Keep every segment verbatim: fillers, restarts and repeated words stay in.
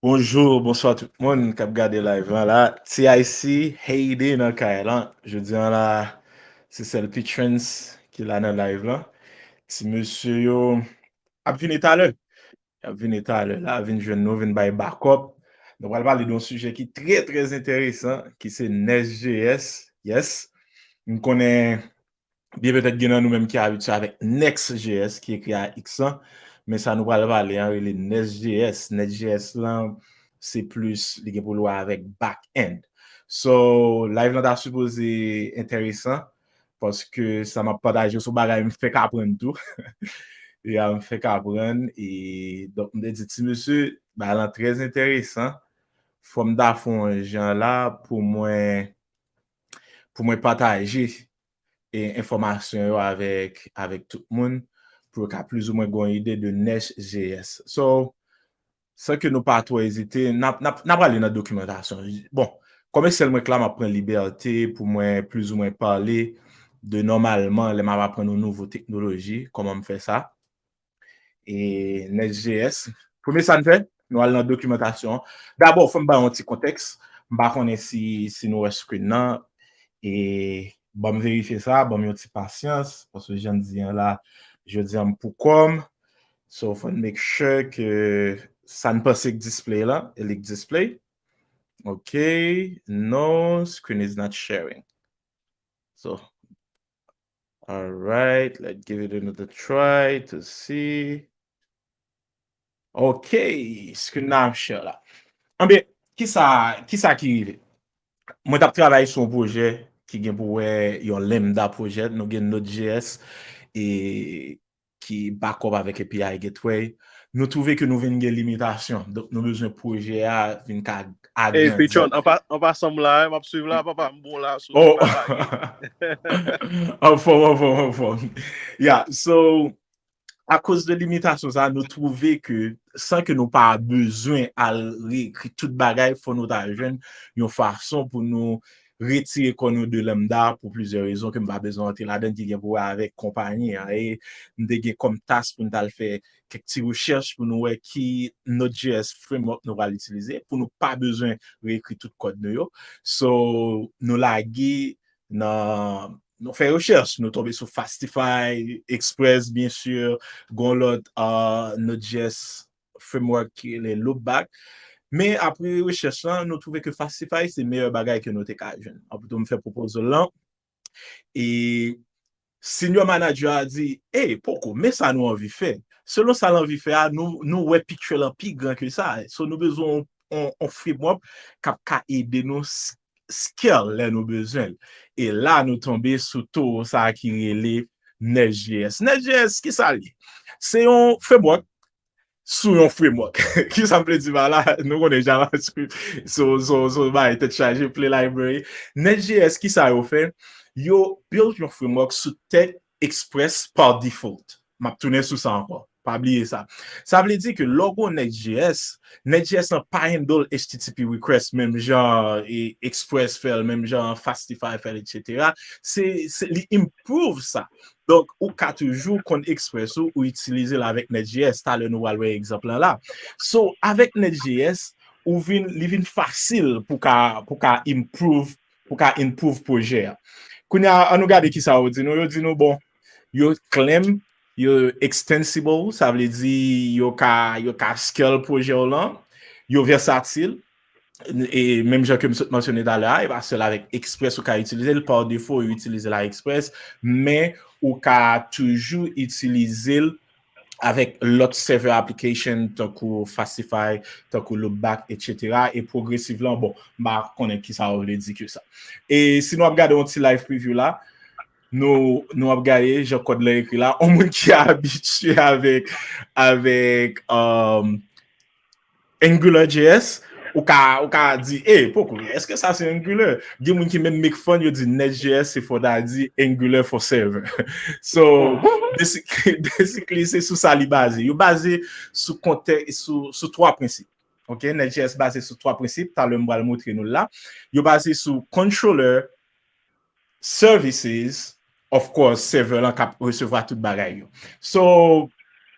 Bonjou, bonswa tout moun k ap gade live lan la. T I C, Haiti nan kay lan. Jodi an la, se sèl P-Trans ki la nan live lan. Ti mesye yo ap vini talè. Y ap vini talè la, vin jwenn nou, vin bay bakòp. Nou pral pale de yon sijè ki trè, trè enteresan, ki se Nest J S. Yes. M konnen byen petèt gen nan nou menm ki abitye avèk Next J S, ki ekri a X lan. Men sa nou pral pale an, rele Nest J S. Nest J S lan, se plis, li gen pou l wè avèk back-end. So, live lan ta sipoze enteresan, paske sa m ap pataje se yon bagay m fèk aprann tou. Ya, m fèk aprann, e donk, m te di, ti mesye, bagay lan trè enteresan. Fò m ta fè yon jan la pou mwen, pou mwen pataje e enfòmasyon yo avèk, avèk tout moun, pou yo ka plizoumwen gen yon ide de Nest J S. So, san ke nou pa twò ezite, n ap, n ap, n ap ale nan dokimantasyon. Bon, kòm Excel mwen k la, m ap pran libète pou mwen plizoumwen pale de nòmalman, lè m ap aprann yon nouvo teknoloji, kòman m fè sa. E Nest J S. Premye sa n fè, nou al nan dokimantasyon an. Dabò, fò m ba yon ti kontèks. M pa konnen si, si nou wè screen nan. E ban m verifye sa, ban m yon ti pasyans. Paske jan n di an la, jodi an m pou kò m. So, fò n make sure ke sa n panse k display la, e li k display. Ok, no, screen is not sharing. So, all right, let's give it another try to see. Ok, screen nan ap share la. Anben, kisa, kisa ki rive? Mwen t ap travay sou yon pwojè ki gen pou wè yon Lambda project, nou gen Node J S e ki backup avèk A P I Gateway. Nou twouve ke nou vin gen limitasyon. Donk, nou bezwen pwojè a vin ka agrandi. Hey, Patron, an pa, an pasan m la, m ap swiv la, papa, m bon la, sou Oh! Anfòm, anfòm, anfòm. Yeah, so, akoz de limitasyon sa, nou twouve ke san ke nou pa bezwen al reekri tout bagay, fò nou ta jwenn yon fason pou nou retire kò nou de Lambda pou plizyè rezon ke m pa bezwen antre ladan, ki gen pou wè avèk konpayi an. E m te gen kòm task pou n t al fè kèk ti rechèch pou nou wè ki Node J S framework nou pral itilize, pou nou pa bezwen reekri tout kòd nou yo. So, nou lage nan, nou fè rechèch, nou tonbe sou Fastify, Express, byen si, gon lòt, uh, Node J S framework ki rele Loopback. Men apre rechèch lan, nou twouve ke Fastify se meyè bagay ke nou te ka jwenn. An pito m fè proposal lan. E senior manager a di, "Ey, poko, men sa nou anvi fè." Selon sa l anvi fè a, nou, nou wè picture lan pi gran ke sa. So, nou bezwen yon, yon, yon framework k ap ka ede nou s-, scale lè nou bezwen l. E la, nou tonbe sou towo sa a ki rele Nest J S. Nest J S, ki sa l ye? Se yon framework sou yon framework. Kisa m vle di pa la? Nou konnen JavaScript, so, so, so, bay, tèt chaje, play library. Nest J S, kisa yo fè? Yo build yon framework sou tèt Express par default. M ap tounen sou sa ankò. Pa bliye sa. Sa vle di ke lè w gen Nest J S, Nest J S lan pa handle H T T P request menm jan e Express fè l, menm jan Fastify fè l, et cetera. Se, se, li improve sa. Donk, ou ka toujou konn Express ou, ou itilize l avèk Nest J S. Talè nou pral wè egzanp lan la. So, avèk Nest J S, ou vin, li vin fasil pou ka, pou ka improve, pou ka improve pwojè a. Kounye a, an nou gade kisa yo di nou. Yo di nou, bon, yo claim, yo extensible, sa vle di yo ka, yo ka scale pwojè w lan, yo versatil, e menm jan ke m sot mansyone talè a, e pa sèl avèk Express ou ka itilize l, pa defo, yo itilize l a Express, men ou ka toujou itilize l avèk lòt server application, tankou Fastify, tankou Loopback, et cetera. E progresivman, bon, m pa konnen kisa yo vle di ke sa. E si nou ap gade yon ti live preview la, nou, nou ap gade jan kòd lan ekri la. Yon moun ki abitye avèk, avèk, um, Angular J S, ou ka, ou ka di, "Ey, poko, èske sa se Angular?" Gen moun ki menm make fun, yo di Nest J S, se fò ta di Angular for server. So, basically, basically, se sou sa li baze. Yo baze sou kontè-, sou, sou twa prensip. Ok, Nest J S baze sou twa prensip, talè m pral montre nou l la. Yo baze sou controller, services, of course, server lan k ap resevwa tout bagay yo. So,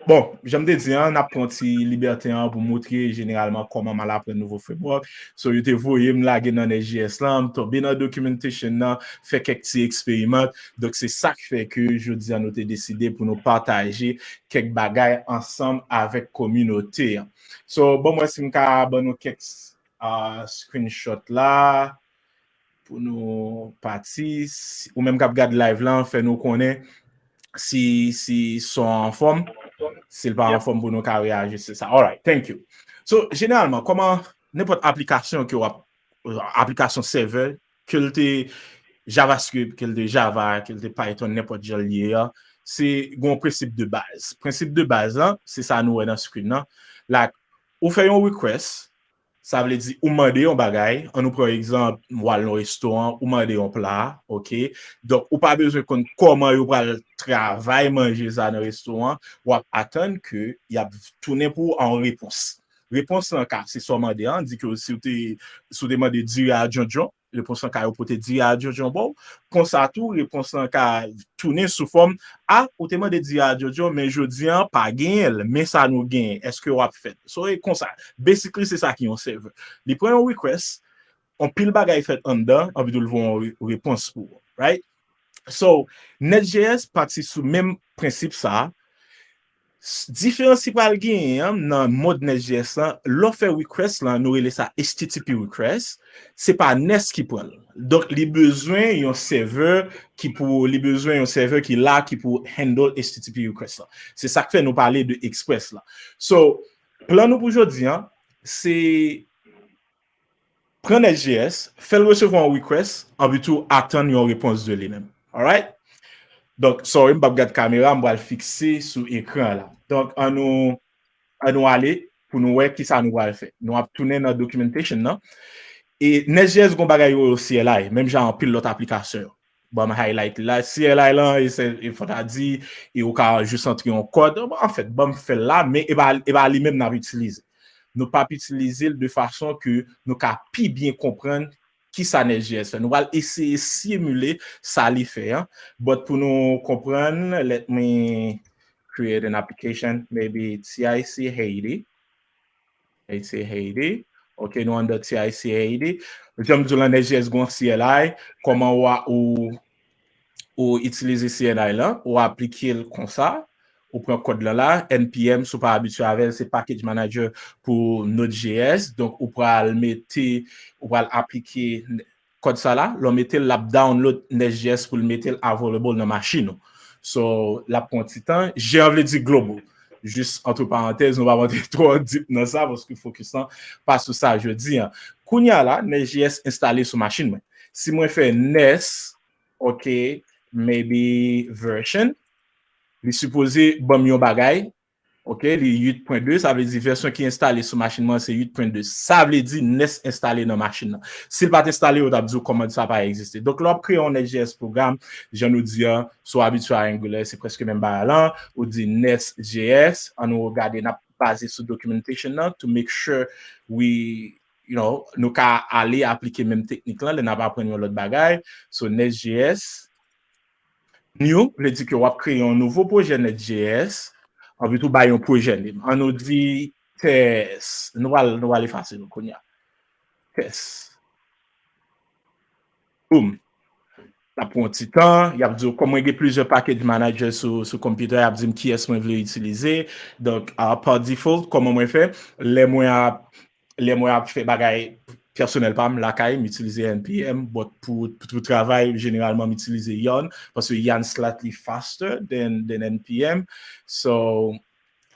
Bon, jan m te di an, n ap pran ti libète an pou moutre jeneralman kòman m al aprann nouvo framework. So, yo te voye m lage nan Nest.js lan, m tonbe nan documentation nan, fè kèk ti eksperimant. Donk, se sa k fè ke jodi an nou te deside pou nou pataje kèk bagay ansanm avèk kominote an. So, bon, mwen si m ka ban nou kèk uh, screenshot la pou nou pati. Ou menm k ap gad live lan, fè nou konnen si si son anfòm. Si l pa anfòm pou nou ka reajiste sa. Alright, thank you. So, jeneralman, kòman nenpòt aplikasyon ke w ap, aplikasyon server, ke l te JavaScript, ke l te Java, ke l te Python, nenpòt jan l ye a, se gen yon prensip de baz. Prensip de baz lan, se sa nou wè nan screen nan. Like, ou fè yon request, sa vle di ou mande yon bagay, an nou pran egzanp, w al nan restoran, ou mande yon pla, ok? Donk, ou pa bezwen konn kòman yo pral travay manje sa nan restoran, w ap atann ke y ap tounen pou ou an repons. Repons lan ka, se sa w mande an, di ke si w te, si w te mande diri a djondjon, repons lan ka yo pote diri a djondjon ba w. Konsa tou, repons lan ka tounen sou fòm, a, ou te mande diri a djondjon, men jodi an, pa genyen l, men sa nou genyen, èske w ap fè l? So, e konsa. Basically, se sa ki yon server. Li pran yon request, yon pil bagay fèt anndan, anpi tou l voye yon re- repons pou ou, right? So, Nest.js pati sou menm prensip sa a. S- Diferans ki pral genyen an nan mond Nest.js lan, lè w fè request lan, nou rele sa H T T P request, se pa Nest ki pran l. Donk, li bezwen yon server ki pou, li bezwen yon server ki la, ki pou handle H T T P request lan. Se sa k fè nou pale de Express lan. So, plan nou pou jodi an, se pran Nest.js, fè l resevwa yon request, anpi tou atann yon repons de li menm. Alright? Donk, sorry, m p ap gad kamera, m pral fikse sou ekran la. Donk, an nou, an nou ale pou nou wè ki sa nou pral fè. Nou ap tounen nan documentation nan. E Nest.js gon bagay yo C L I, menm jan anpil lòt aplikasyon yo. Ban m highlight la. C L I lan, e se, e fò ta di, e ou ka jis antre yon kòd. Anfèt, ban m fè l la, men e pa, e pa li menm n ap itilize. Nou p ap itilize l de fason ke nou ka pi byen konprann ki sa Nest.js fè. Nou pral eseye simile sa li fè an. But pou nou konprann, let me create an application, maybe T I C Haiti. T I C Haiti. Ok, nou anndan T I C Haiti. Jan m di w lan, Nest.js gon C L I. Kòman w a, ou, ou itilize C L I lan, ou aplike l konsa, ou pran kòd lan la, N P M, si w pa abitye avè l, se package manager pou Node.js. Donk, ou pral mete, ou pral aplike kòd sa la, lè w mete l, l ap download Nest.js pou l mete l available nan machin ou. So, l ap pran ti tan. Jan vle di global. Jis antre parantèz, nou p ap antre twò deep nan sa, paske focus lan pa sou sa jodi an. Kounye a la, Nest.js enstale sou machin mwen. Si mwen fè Nest, ok, maybe version, li sipoze ban m yon bagay, ok, li uit pwen de, sa vle di vèsyon ki enstale sou machin mwen se uit pwen de. Sa vle di Nest enstale nan machin nan. Si l pa t enstale, yo t ap di w kòmand sa pa egziste. Donk, lè w ap kreye yon Nest.js pwogram, jan nou di an, si w abitye a Angular, se prèske menm bagay lan, ou di Nest.js, an nou gade, n ap baze sou documentation nan, to make sure we, you know, nou ka ale aplike menm teknik lan, lè n ap aprann yon lòt bagay. So, Nest.js, new, vle di ke w ap kreye yon nouvo pwojè Nest.js, anvi tou bay yon pwojè name. An nou di test. Nou pral, nou pral efase nou kounye a. Test. Boom. L ap pran yon ti tan, y ap di w kòm mwen gen plizyè package manager sou, sou computer, y ap di m kiyès mwen vle itilize. Donk, uh, par default, kòman mwen fè? Lè mwen ap, lè mwen ap fè bagay pèsonèl pa m, lakay, m itilize N P M, but pou, pou, pou travay, jeneralman, m itilize Yarn, paske Yarn slightly faster than, than N P M. So,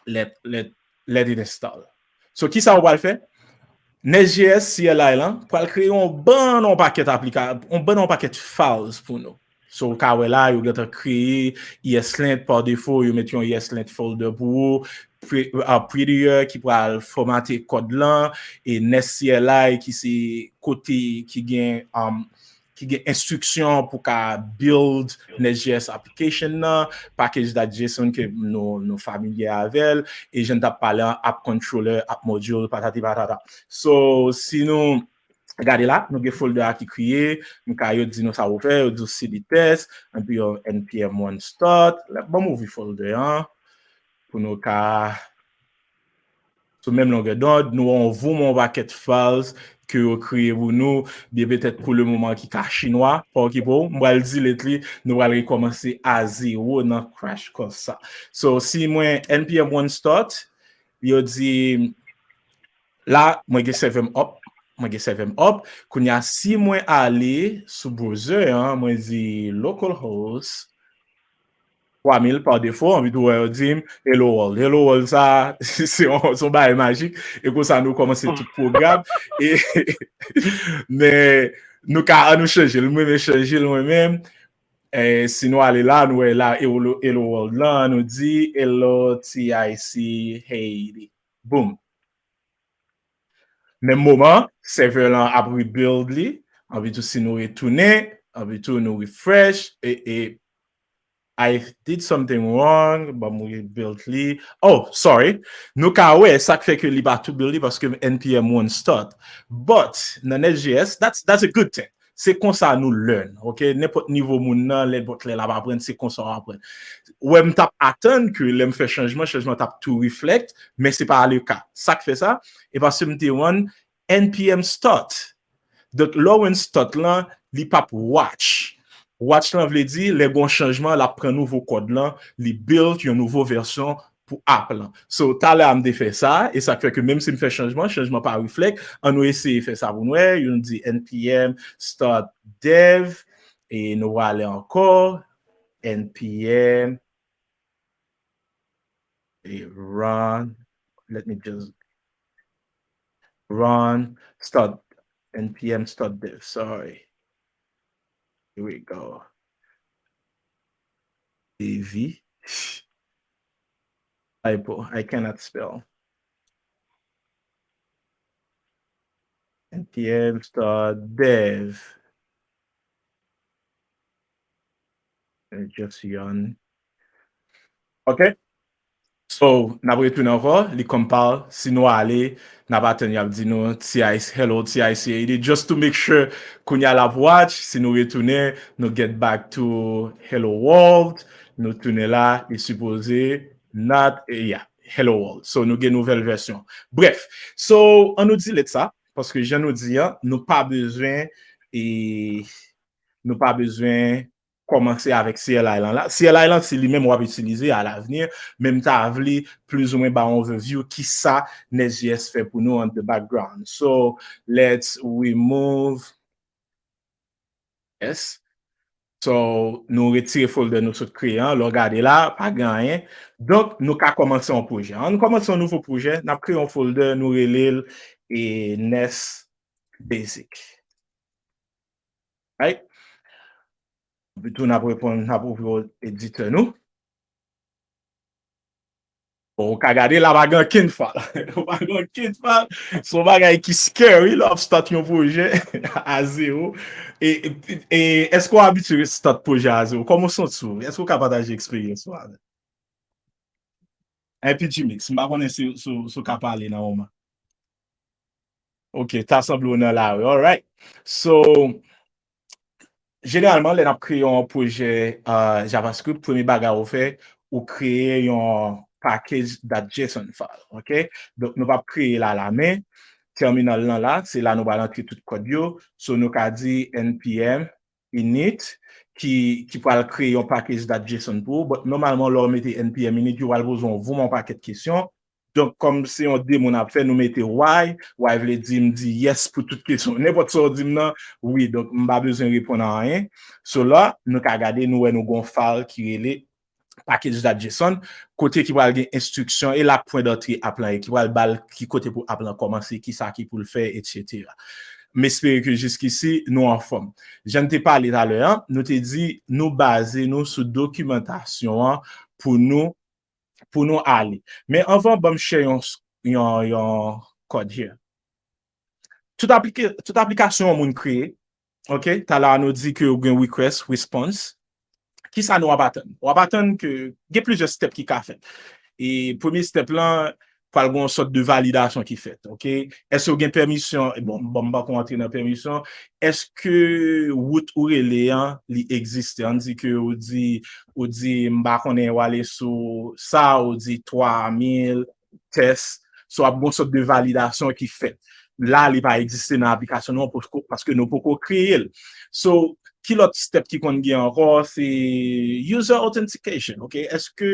let, let, let it install. So, ki sa w pral fè? Nest.js C L I lan pral kreye yon bann yon pakèt aplika, yon bann yon pakèt files pou nou. So, w ka wè la, yo gentan kreye ESLint pa defo, yo met yon ESLint folder pou ou, pre, uh, prettier ki pral fòmate kòd lan, e Nest C L I ki se kote ki gen, um, ki gen enstriksyon pou ka build Nest.js application nan, package.json ke nou, nou familye avè l, e jan n t ap pale an, app controller, app module, patati patata. So, si nou gade la, nou gen folder a ki kreye, m ka yo di nou sa pou fè, yo di w cd test, epi yo N P M one start, ban m ouvri folder an. pou nou ka sou menm longè dond, nou wè yon vouman yon pakèt files ke yo kreye pou nou, byen petèt pou le moman ki ka chinwa, pa okipe w, m pral delete li, nou pral rekòmanse a zewo nan crash course sa. So, si mwen N P M one start, yo di, la, mwen gen server m up, mwen gen server m up, kounye a si mwen ale sou browser an, mwen di localhost twa mil pa defo, anvi tou wè yo di m, "Hello world." Hello world sa, se yon, se yon bagay majik, e konsa nou kòmanse tout pwogram, e, men, nou ka, an nou chanje l, mwen menm chanje l mwen menm, e, si nou ale la, nou wè la, hello, hello world lan, nou di, "Hello T I C Haiti." Boom. Menm moman, server lan ap rebuild li, anvi tou si nou retounen, anvi tou nou refresh, e, e, "I did something wrong," ban m rebuild li. Oh, sorry. Nou ka wè, sa k fè ke li pa tou build li, paske N P M one start. But, nan Nest J S, that's, that's a good thing. Se konsa nou learn, ok? Nenpòt nivo moun nan, nenpòt lè l ap aprann, se konsa w aprann. Wè, m t ap atann ke lè m fè chanjman, chanjman t ap tou reflect, men se pa le ka. Sa k fè sa? E paske m te run N P M start. Donk, lè w run start lan, li p ap watch. Watch lan vle di, lè gon chanjman, l ap pran nouvo kòd lan, li build yon nouvo vèsyon pou app lan. So, talè a m te fè sa, e sa k fè ke menm si m fè chanjman, chanjman pa reflect. An nou eseye fè sa pou n wè. Youn di N P M start dev, e nou prale ankò, N P M, e run, let me just run, start, N P M start dev, sorry. Here we go. D V. Typo, I cannot spell. N P M start dev. And just yawn. Ok. So, n ap retounen ankò, li compile, si nou ale, n ap atann y ap di nou T I C, "Hello, T I C Haiti," just to make sure kounye a l ap watch, si nou retounen, nou get back to "Hello world," nou tounen la, li sipoze not, e, yeah, "Hello world." So, nou gen nouvèl vèsyon. Bref, so, an nou delete sa, paske jan nou di an, nou pa bezwen, e, nou pa bezwen kòmanse avèk C L I lan la. C L I lan, se li menm w ap itilize alavni, men m ta vle plizoumwen ba yon overview kisa Nest J S fè pou nou on the background. So, let's remove, yes. So, nou retire folder nou sot kreye an. Lè w gade la, pa gen anyen. Donk, nou ka kòmanse yon pwojè. An nou kòmanse yon nouvo pwojè, n ap kreye yon folder, nou rele l, e, Nest Basic. Right? Epi tou, n ap reponn, n ap ouvri editè nou. Bon, ou ka gade la, pa gen okenn file. Pa gen okenn file. Se yon bagay ki scary, lè w ap start yon pwojè a zewo. E, e, e èske w abitye start pwojè a zewo? Kòman w santi w? Èske w ka pataje eksperyans ou avè m? Epi Jimix, m pa konnen si, si, si w ka pale nan moman. Ok, ta sanble w nan lari. Alright. So, jeneralman, lè n ap kreye yon pwojè, euh, JavaScript, premye bagay ou fè, ou kreye yon package dot json file, ok? Donk, nou p ap kreye l alamen. Tèminal lan la, se la nou pral antre tout kòd yo. So, nou ka di N P M init, ki, ki pral kreye yon package dot json pou ou. But, nòmalman, lè w mete N P M init, yo pral poze w vrèman yon pakèt kesyon. Donk, kòm se yon demo n ap fè, nou mete why. Why vle di m di yes pou tout kesyon. Nenpòt sa w di m nan, wi. Donk, m pa bezwen reponn a anyen. So la, nou ka gade, nou wè nou gon file ki rele package dot json, kote ki pral gen enstriksyon e la pwen dantre app lan e ki pral ba l ki kote pou app lan kòmanse, kisa ki pou l fè, etsetera. M espere ke jiskisi, nou anfòm. Jan n te pale talè a, nou te di nou baze nou sou dokimantasyon an pou nou pou nou ale. Men anvan, ban m share yon, yon, yon code here. Tout, aplike, tout aplikasyon yon moun kreye, ok, talè a nou di ke ou gen request, response. Kisa nou ap atann? W ap atann ke gen plizyè step ki ka fèt. E premye step lan, pral gen yon sòt de validasyon ki fèt, ok? Èske w gen pèmisyon? Bon, bon, m pa ko antre nan pèmisyon. Èske wout ou rele an, li egziste? Ann di ke ou di, ou di, m pa konnen, w ale sou sa, ou di twa mil tès. So, ap gen yon sòt de validasyon ki fèt. La, li pa egziste nan aplikasyon nou an, paske nou poko kreye l. So, ki lòt step ki konn gen ankò? Se user authentication, ok? Èske,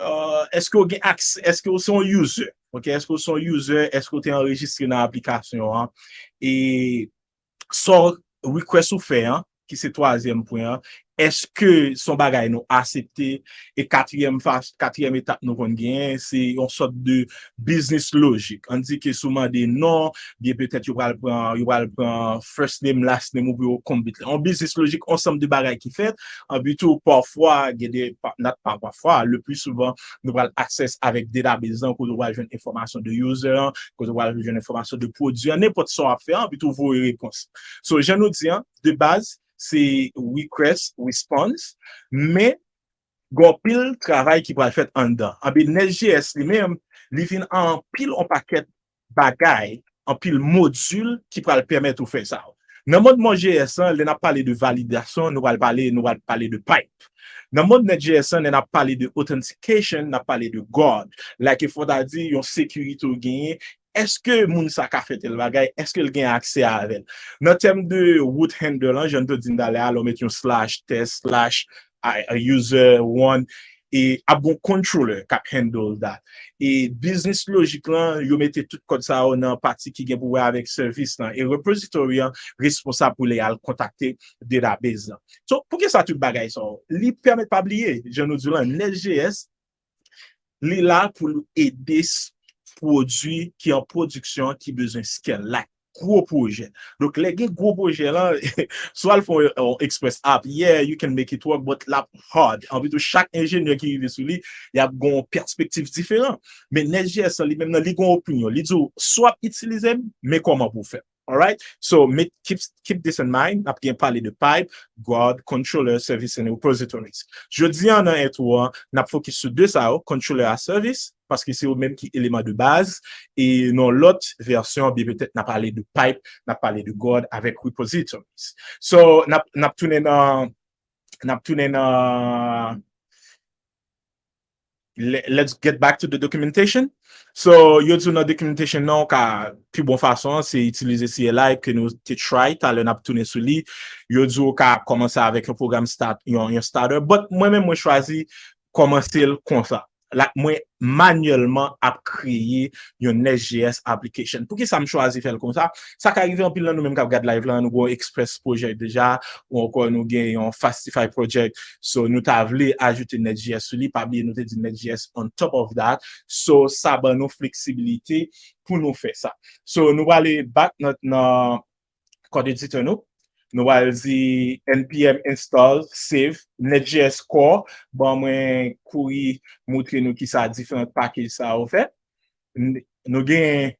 euh, èske w gen aksè, èske w se yon user, ok? Èske w se yon user, èske w te anrejistre nan aplikasyon an? E sa w request ou fè an, ki se twazyèm pwen an, èske se yon bagay nou aksepte? E katriyèm faz, katriyèm etap nou konn genyen, se yon sòt de business logic. Ann di ke si w mande non, byen petèt yo pral pran, yo pral pran first name, last name ou pou yo konbit la. Yon business logic, ansanm de bagay ki fèt, anpi tou, pafwa, gen de, pa, not pa pafwa, le plus souvent, nou pral access avèk database lan, kote w pral jwenn enfòmasyon de user an, kote w pral jwenn enfòmasyon de pwodui an, nenpòt sa w ap fè an, anpi tou voye repons. So, jan nou di an, de baz, se request, response, men gen anpil travay ki pral fèt anndan. Anben, Nest J S li menm, li vin a anpil, yon pakèt bagay, anpil modil ki pral pèmèt ou fè sa. Nan mond Nest J S lan, lè n ap pale de validasyon, nou pral pale, nou pral pale de pipe. Nan mond Nest J S lan, lè n ap pale de authentication, n ap pale de guard. Like, fò ta di, yon sekirite w genyen. Èske moun sa ka fè tèl bagay? Èske l gen aksè avè l? Nan tèm de root handle lan, jan n te di n talè a, lè w met yon slash test, slash a, a user one, e ap gon controller k ap handle that. E business logic lan, yo mete tout kòd sa yo nan pati ki gen pou wè avèk service lan. E repository an responsab pou lè y al kontakte database lan. So, poukisa tout bagay sa yo? Li pèmèt pa bliye, jan nou di lan, Nest J S, li la pou l ede s-, pwodui ki an pwodiksyon ki bezwen scale, like gwo pwojè. Donk, lè gen gwo pwojè lan, swa l fè yon, yon Express app, yeah, you can make it work, but l ap hard. Anpi tou, chak enjenyè ki rive sou li, y ap gen yon pèspektiv diferan. Men Nest J S lan, li menm nan, li gen yon opinyon. Li di w, swa w ap itilize m, men kòman pou w fè. Alright? So, make, keep, keep this in mind. N ap gen pale de pipe, guard, controller, service and repositories. Jodi an, nan entwo an, n ap focus sou de sa yo, controller a service, paske se yo menm ki eleman de baz, e nan lòt vèsyon, byen petèt, n ap pale de pipe, n ap pale de guard avèk repositories. So, n ap, n ap tounen nan, n ap tounen nan, le-, let's get back to the documentation. So, yo di w nan documentation nan, ou ka, pi bon fason an, se itilize C L I ke nou te try, talè n ap tounen sou li. Yo di w ou ka kòmanse avèk yon pwogram start, yon, yon starter. But mwen menm, mwen chwazi kòmanse l konsa. Like, mwen manyèlman ap kreye yon Nest J S application. Poukisa m chwazi fè l konsa? Sa ka rive anpil nan nou menm k ap gad live lan, nou gen yon Express project deja, ou ankò nou gen yon Fastify project. So, nou ta vle ajoute Nest J S sou li, pa bliye nou te di Nest J S on top of that. So, sa ban nou fleksibilite pou nou fè sa. So, nou prale back nan, nan code editor nou. Nou pral di npm install save Nest J S core. Ban mwen kouri moutre nou kisa diferan package sa yo fè. N-, nou gen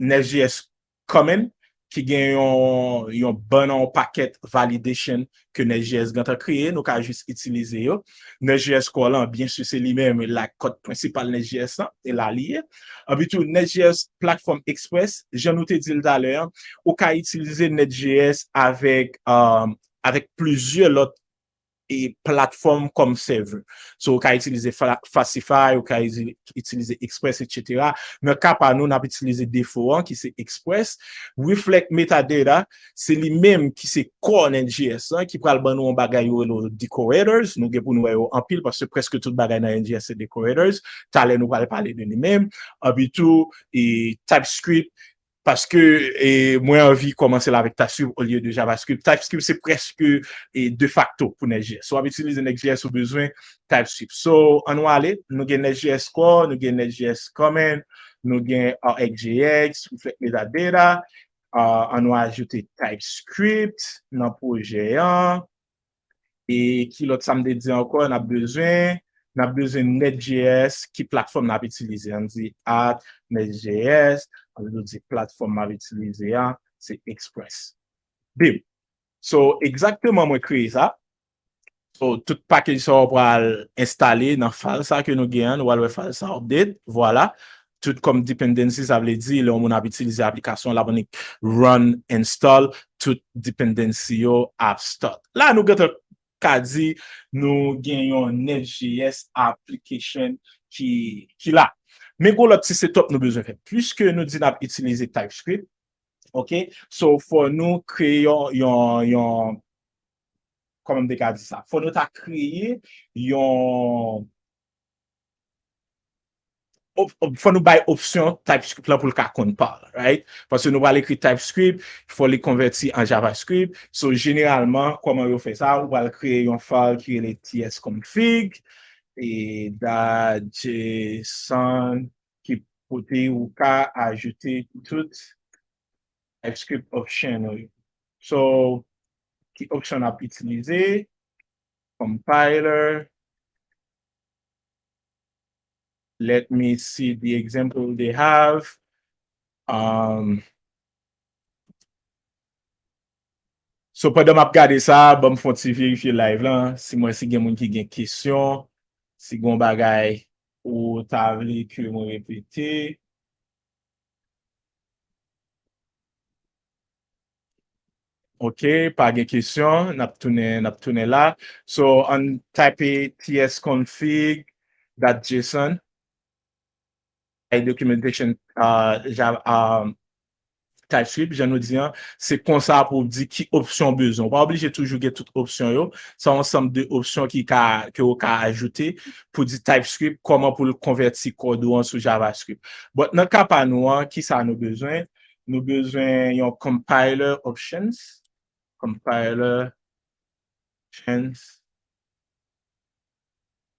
Nest J S common ki gen yon, yon bann, yon pakèt validation ke Nest J S gentan kreye. Nou ka jis itilize yo. Nest J S core lan, byen si, se li menm, la, kòd prensipal Nest J S lan, e la li ye. Anpi tou, Nest J S Platform Express, jan nou te di l talè an, ou ka itilize Nest J S avèk, um, avèk plizyè lòt e platfòm kòm server. So, ou ka itilize Fa-, Fastify, ou ka iti-, itilize Express, et cetera. Nan ka pa nou, n ap itilize defo an, ki se Express. Reflect Metadata, se li menm ki se core Nest J S lan, ki pral ban nou yon bagay yo rele decorators. Nou gen pou nou wè yo anpil, paske prèske tout bagay nan Nest J S se decorators. Talè nou pral pale de li menm. Anpi tou, e TypeScript, paske, e, mwen anvi kòmanse l avèk TypeScript olye de JavaScript. TypeScript se prèske, e, de facto pou Nest J S. Si w ap itilize Nest J S, ou bezwen TypeScript. So, ann nou ale, nou gen Nest J S core, nou gen Nest J S common, nou gen R X J S, reflect metadata, uh, ann nou ajoute TypeScript nan pwojè an. E ki lòt sa m te di ankò, n ap bezwen, n ap bezwen Nest J S, ki platfòm n ap itilize. Ann di at Nest J S, ann nou di platfòm m ap itilize a, se Express. Bim. So, egzakteman mwen kreye sa. So, tout package sa yo pral enstale nan file sa ke nou gen an, nou pral wè file sa update, vwala. tout kòm dependency, sa vle di, lè yon moun ap itilize aplikasyon, l ap annik run, install, tout dependency yo ap start. La, nou gentan ka di nou gen yon Next J S application ki, ki la. Men gon lòt ti setup nou bezwen fè. Piske nou di n ap itilize TypeScript, ok? So, fò nou kreye yon, yon, yon, kòman m te ka di sa? Fò nou ta kreye yon, op-, op-, fò nou bay opsyon TypeScript lan pou l ka compile, right? Paske nou pral ekri TypeScript, fò li konvèti an JavaScript. So, jeneralman, kòman yo fè sa? Ou pral kreye yon file ki rele tsconfig, e dot json, ki kote ou ka ajoute tout TypeScript option ou yo. So, ki opsyon n ap itilize? Compiler. Let me see the example they have. Um, so, pandan m ap gade sa, ban m fè yon ti verifye live lan. Si mwen, si gen moun ki gen kesyon, si gen bagay ou ta vle ke mwen repete. Ok, pa gen kesyon, n ap tounen, n ap tounen la. So, ann type tsconfig dot json. Ay documentation, uh, Java, um, TypeScript, jan nou di an, se konsa pou w di ki opsyon w bezwen. Ou pa oblije toujou gen tout opsyon yo. Se yon ansanm de opsyon ki ka, ke w ka ajoute pou di TypeScript kòman pou l konvèti kòd ou an sou JavaScript. But nan ka pa nou an, ki sa nou bezwen? Nou bezwen yon compiler options. Compiler options.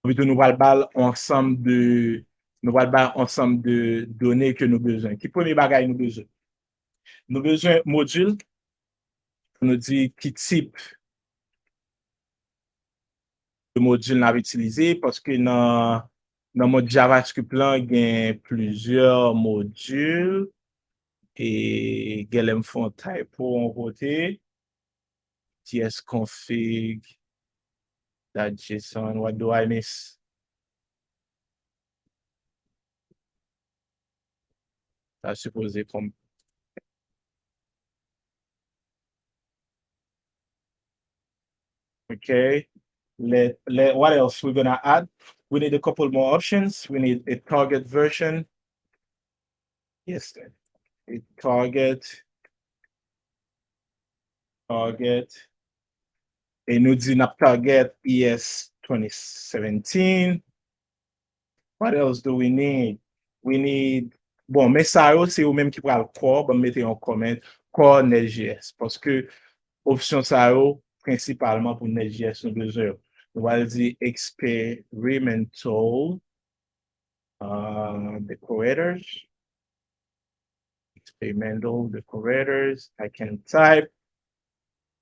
Epi tou nou pral ba l yon ansanm de, nou pral ba l yon ansanm de done ke nou bezwen. Ki premye bagay nou bezwen? Nou bezwen module. Nou di ki tip de module n ap itilize, paske nan, nan mond JavaScript lan, gen plizyè module, e genlè m fè yon typo yon kote, tsconfig dot json, what do I miss? Sa sipoze konm. Okay. Let, let, what else we're gonna add? We need a couple more options. We need a target version. Yes, a target. Target. E nou di n ap target E S twenty seventeen. What else do we need? We need, bon, men sa yo, se yo menm ki pral core, ban m mete yon comment, core Next J S. Paske opsyon sa yo, prensipalman pou Next J S nou bezwen yo. Nou pral di experimental, uh, decorators. Experimental decorators. I can type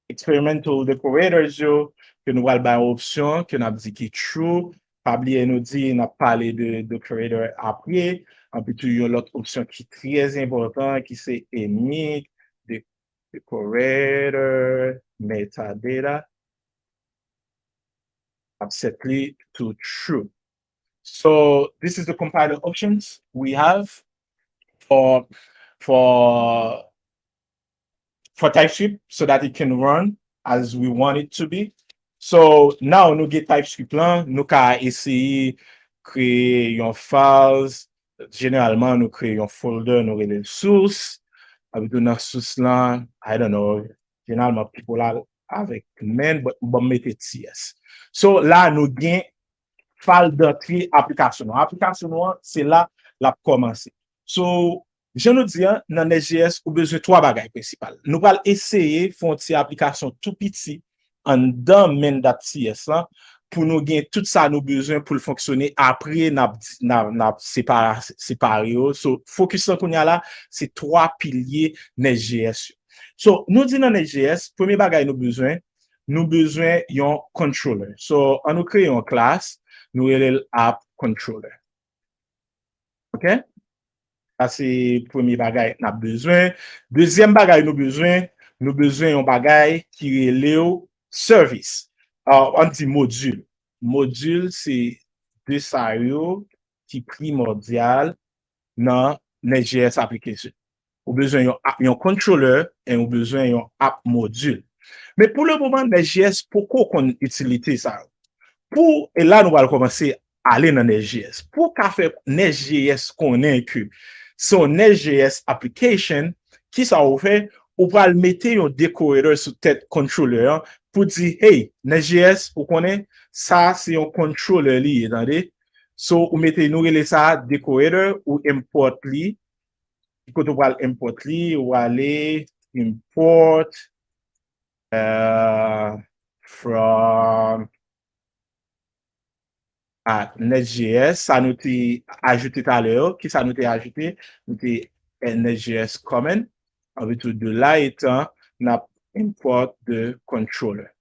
experimental decorators yo, ke nou pral bay yon opsyon, ke n ap di ki true. Pa bliye nou di n ap pale de decorator apre. Anpi tou yon lòt opsyon ki trè enpòtan, ki se emit de-, decorator metadata. Ap set li to true. So this is the compiler options we have for, for, for TypeScript so that it can run as we want it to be. So now nou gen TypeScript lan, nou ka eseye kreye yon files. Jeneralman, nou kreye yon folder, nou rele l source. Epi tou nan source lan, I don't know, jeneralman people al avèk men, but ban m mete T S. So la nou gen file d'entrée aplikasyon nou. Aplikasyon nou an, se la l ap kòmanse. So, jan nou di an, nan Next J S, ou bezwen twa bagay prensipal. Nou pral eseye fè yon ti aplikasyon tou piti anndan main dot T S lan pou nou gen tout sa nou bezwen pou l fonksyone. Apre, n ap, n ap, n ap separe, separe yo. So, focus lan kounye a la, se twa pilye Next J S yo. So, nou di nan Next J S, premye bagay nou bezwen, nou bezwen yon controller. So, an nou kreye yon class, nou rele l app controller. Ok? Sa se premye bagay n ap bezwen. Dezyèm bagay nou bezwen, nou bezwen yon bagay ki rele w service. Ah, an di module. Module se de sa yo ki primòdyal nan Next J S application. Ou bezwen yon, yon controller e ou bezwen yon app module. Men pou le moman, Next J S poko konn itilite sa yo. Pou, e la nou pral kòmanse ale nan Next J S. Pou w ka fè Next J S konnen ke se yon Next J S application, kisa ou fè? Ou pral mete yon decorator sou tèt controller an pou di, hey, Next J S, ou konnen, sa se yon controller li ye, tande? So, ou mete, nou rele sa decorator, ou import li. Kote ou pral import li, ou ale import uh, from ak Next J S, sa nou te ajoute talè yo. Kisa nou te ajoute? Nou te add Next J S comment. Anpi tou de la etan, n ap import the controller.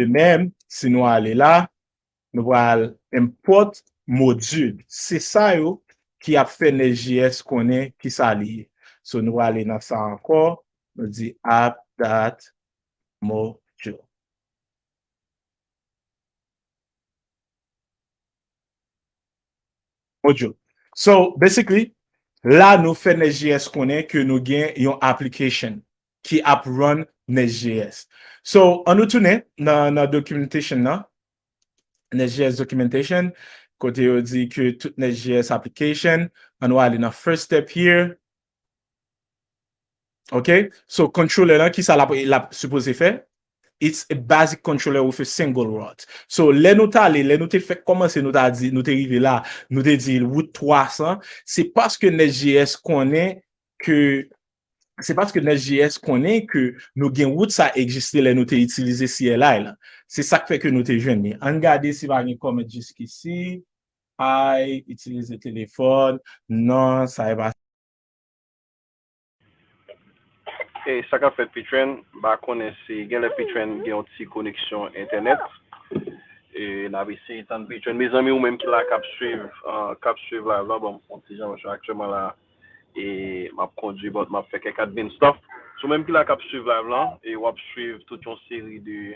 De menm, si nou ale la, nou pral import module. Se sa yo ki ap fè Next J S konnen kisa li ye. So, nou ale nan sa ankò, nou di app dot module. Module. So, basically, la nou fè Next J S konnen ke nou gen yon application ki ap run Next J S. So, an nou tounen nan, nan documentation nan. Next J S documentation, kote yo di ke tout Next J S application, an nou ale nan first step here. Ok? So, controller lan, kisa l ap, l ap sipoze fè? It's a basic controller with a single route. So, lè nou t ale, lè nou te fèk kòmanse, nou ta di, nou te rive la, nou te di route twa san, se paske Next J S konnen ke, se paske Next J S konnen ke nou gen wout sa egziste lè nou te itilize C L I lan. Se sa k fè ke nou te jwenn li. Ann gade si pa gen comment jiskisi. Ay, itilize telefòn. Non, sa e pa. E sa k ap fèt Pitren, m pa konnen si genlè Pitren gen yon ti koneksyon entènèt. E n ap eseye tann Pitren. Mezanmi, ou menm ki la k ap swiv, k ap swiv live lan, ban m fè yon ti jan paske aktyèlman la, e m ap kondwi, but m ap fè kèk admin stuff. Si w menm ki la k ap swiv live lan, e w ap swiv tout yon seri de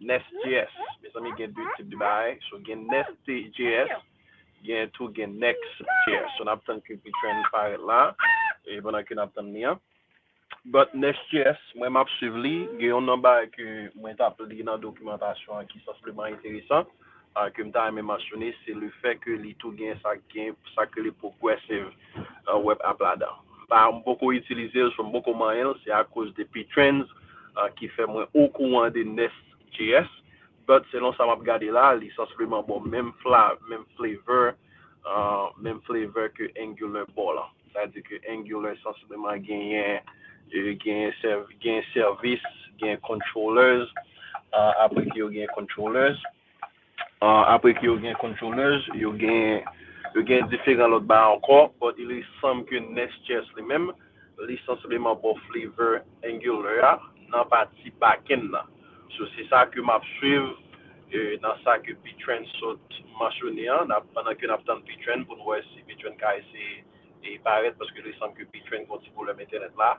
Nest J S. Mezanmi, gen de tip de bagay. So, gen Nest J S, gen tou gen Next J S. So, n ap tann ke Pitren parèt la, e pandan ke n ap tann li an. But Nest J S, mwen m ap swiv li, gen yon nan bagay ke mwen t ap li nan dokimantasyon an ki sansibleman enteresan, ke m ta renmen mansyone, se le fè ke li tou gen sa gen sa ke li progressive web app ladan. Pa m poko itilize l, so m poko manyen l, se akoz de Pitren ki fè mwen okouran de Nest J S. But selon sa m ap gade la, li sansibleman bon menm fla, menm flavor, menm flavor ke Angular ba w lan. Sa vle di ke Angular sansibleman genyen, genyen sèvis, genyen controllers, apre ke yo genyen controllers, apre ke yo gen controllers, yo gen yo gen diferan lòt bagay ankò, but il semble ke Nest J S li menm, li sansibleman ba w flavor Angular a nan pati backend nan. So se sa ke m ap swiv nan sa ke Pitren sot mansyone an, pandan ke n ap tann Pitren pou n wè si Pitren ka eseye parèt, paske il semble ke Pitren gen yon ti pwoblèm entènèt la.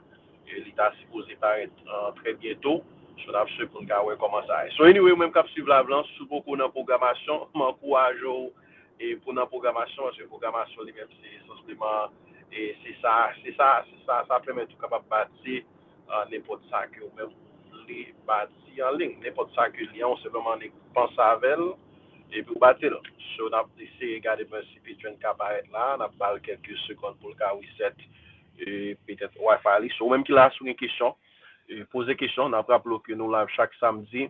Li ta sipoze parèt trè byento. So n ap swiv pou n ka wè kòman sa ye. So anyway, ou menm k ap swiv live lan, si w poko nan pwogramasyon, m ankouraje w e pou nan pwogramasyon, paske pwogramasyon li menm se sansibleman e se sa, se sa, se sa, sa pèmèt ou kapab bati nenpòt sa ke ou menm ou vle bati an liy, nenpòt sa ke li an, ou senpleman annik panse avè l epi ou bati l. So n ap eseye gade mwen si Pitren ka parèt la, n ap ba l kèlke segonn pou l ka reset e petèt Wi-Fi li. So ou menm ki la, si w gen kesyon, e poze kesyon. N ap raple w ke nou live chak samdi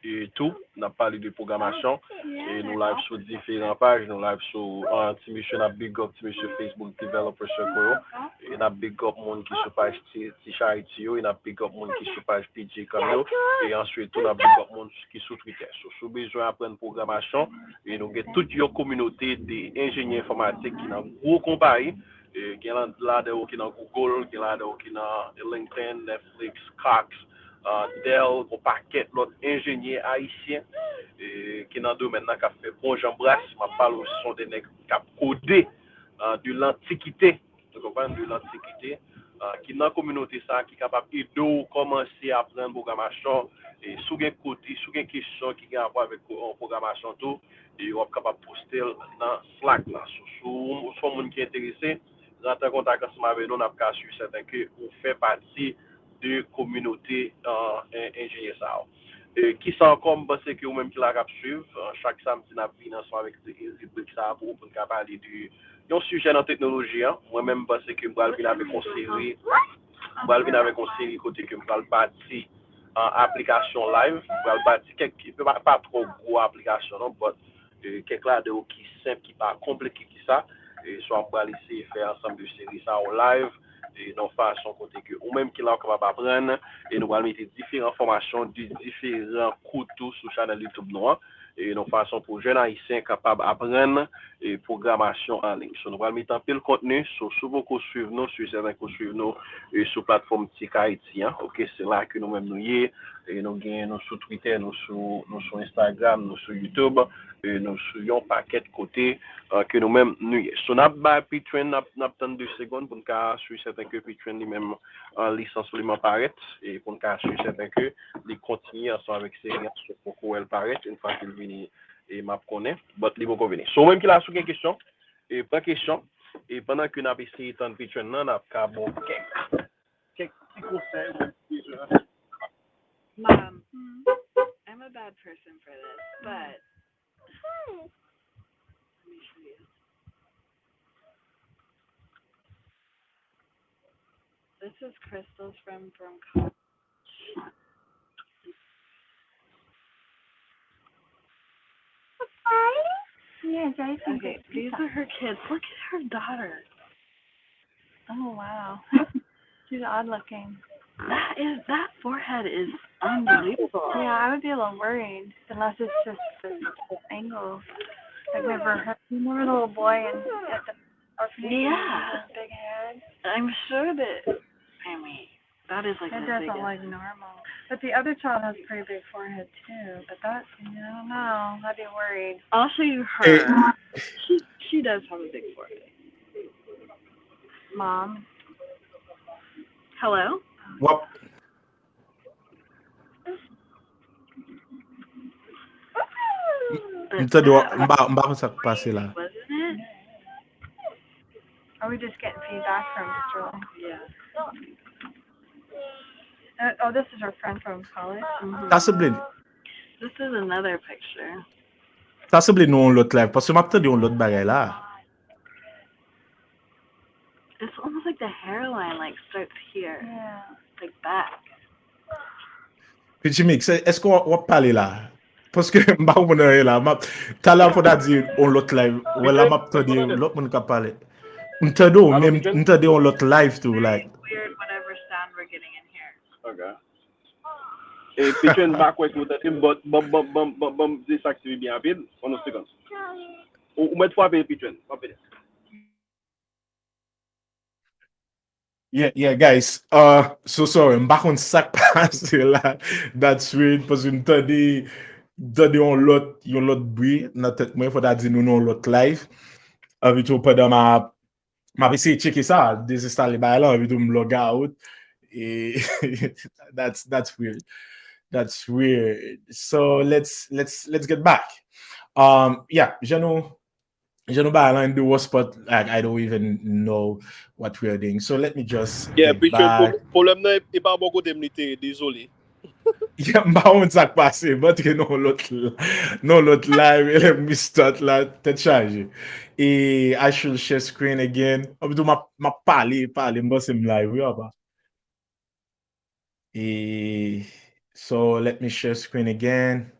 e tou, n ap pale de pwogramasyon e nou live sou diferan paj, nou live sou ti mesye, n ap big up ti mesye Facebook Developer Circle yo, e n ap big up moun ki sou paj Ti Charity yo, e n ap big up moun ki sou paj P J Cam yo, e answit tou n ap big up moun ki sou Twitter. So si w bezwen aprann pwogramasyon, e nou gen tout yon kominote de enjenyè enfòmatik ki nan gwo konpayi. Gen ladan yo ki nan Google, gen ladan yo ki nan LinkedIn, Netflix, Cox, Dell, yon pakèt lòt enjenyè ayisyen ki nan domèn nan k ap fè bon jan bras. M ap pale w, se yon de nèg k ap kode de lantikite. Ou konprann? De lantikite. ah, ki nan kominote sa a, ki kapab ede w kòmanse aprann pwogramasyon. E si w gen kote, si w gen kesyon ki gen rapò avèk ko- pwogramasyon tou, e w ap kapab poste l nan Slack la. Si w si w- si w se yon moun ki enterese, rantre an kontak ansanm avèk nou, n ap ka asire sèten ke ou fè pati de kominote, ah, en- enjenyè sa yo. E kisa ankò m panse ke ou menm ki la k ap swiv, ah, chak samdi n ap vin ansanm avèk ribrik sa a pou, pou n ka pale de yon sijè nan teknoloji an. Mwen menm, m panse ke m pral vin avèk yon seri, m pral vin avèk yon seri kote ke m pral bati, ah, aplikasyon live, m pral bati kèk, pa, pa twò gwo aplikasyon non, but, eh, kèk ladan yo ki senp, ki pa konplike ki sa. E swa m pral eseye fè ansanm de seri sa yo live, e nan yon fason kote ke ou menm ki la w kapab aprann, e nou pral mete diferan fòmasyon de diferan kou tou sou chanèl YouTube nou an, e nan yon fason pou jèn ayisyen kapab aprann, e pwogramasyon an liy. So, nou pral mete anpil kontni, so, si w poko swiv nou, si w sèten ke w swiv nou, e sou platfòm Tech Haiti an, oke, se la ke nou menm nou ye, e nou gen nou sou Twitter, nou sou, nou sou Instagram, nou sou YouTube, e nou sou yon pakèt kote, ah, ke nou menm nou ye. So, n ap bay Patreon, n ap, n ap tann de segonn pou n ka asire sèten ke Patreon li menm, ah, lisans li menm parèt, e pou n ka asire sèten ke li kontinye ansanm avèk seri an, so poko wè l parèt, yon fwa ke l vini, e m ap konnen, but li poko vini. So, ou menm ki la, si w gen kesyon, e pran kesyon, e pandan ke n ap eseye tann Patreon nan, n ap ka bon kèk, kèk ti konsèy ou bezwen. Mom, I'm a bad person for this, but let me show you. This is Crystal's friend from college. Yeah, Jai. Okay, these are her kids. Look at her daughter. Oh, wow. She's odd looking. That is, that forehead is unbelievable. Yeah, I would be a little worried, unless it's just the, the angle. Like, remember her, remember the little boy in, at the orphanage? Yeah. With the big head? I'm sure that, I mean, that is like, it doesn't look normal. But the other child has pretty big forehead too, but that, I don't know. I'd be worried. I'll show you her. She, she does have a big forehead. Mom. Hello? Wap. M tande w, m pa, m pa konn sa k pase la. Wasn't it? Are we just getting feedback from Stroll? Yeah. Uh, oh, this is our friend from college. Mhm. Sa sanble. This is another picture. Sa sanble nou yon lòt live, paske m ap tande yon lòt bagay la. It's almost like the hairline, like, starts here. Yeah. Like, back. Pitchy Mix, èske w ap pale la? Paske m pa konprann anyen la. M ap, talè fò ta di yon lòt live. Wè la, m ap tande yon lòt moun k ap pale. M tande w, men m tande yon lòt live tou, like. Weird, whatever sound we're getting in here. Ok. E Pitchy, m pa kwè ke w tande m, but, but, but, but, but, but, m di sa k swivi byen rapid. Pandan yon segonn. Ou, ou mèt frape Pitchy, m ap vini. Yeah, yeah, guys. Uh, so sorry. M pa konn sa k pase la. That's weird. Paske m tande, m tande yon lòt, yon lòt bri nan tèt mwen. Fò ta di nou nan yon lòt live. Anvi tou pandan m ap, m ap eseye tcheke sa, dezenstale bagay la, anvi tou m log out. E that's, that's weird. That's weird. So let's, let's, let's get back. Um, yeah, jan nou, jan nou bay la in the worst spot, like, I don't even know what we are doing. So let me just, yeah, get back. Pwoblèm nan e pa bò kote m li te ye, dezole. Yeah, m pa konn sa k pase, m antre nan lòt, nan lòt live, e lè m restart la, tèt chaje. E I should share screen again. Anpi tou m ap, m ap pale, pale, m panse m live, wi, apa. E, so let me share screen again.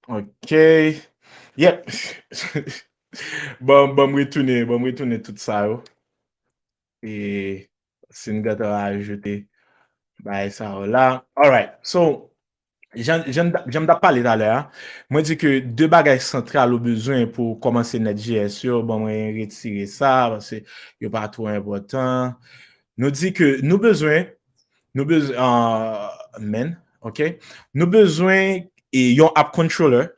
Ok. Yep. Bon, bon, m retounen, bon, m retounen tout sa yo. E si n gentan ajoute bagay sa yo la. Alright. So, jan, jan, jan m t ap pale talè a, mwen di ke de bagay santral ou bezwen pou w kòmanse Node J S yo, bon, mwen retire sa, paske yo pa twò enpòtan. Nou di ke nou bezwen, nou bezwen, ah, men, ok? Nou bezwen, e, yon app controller,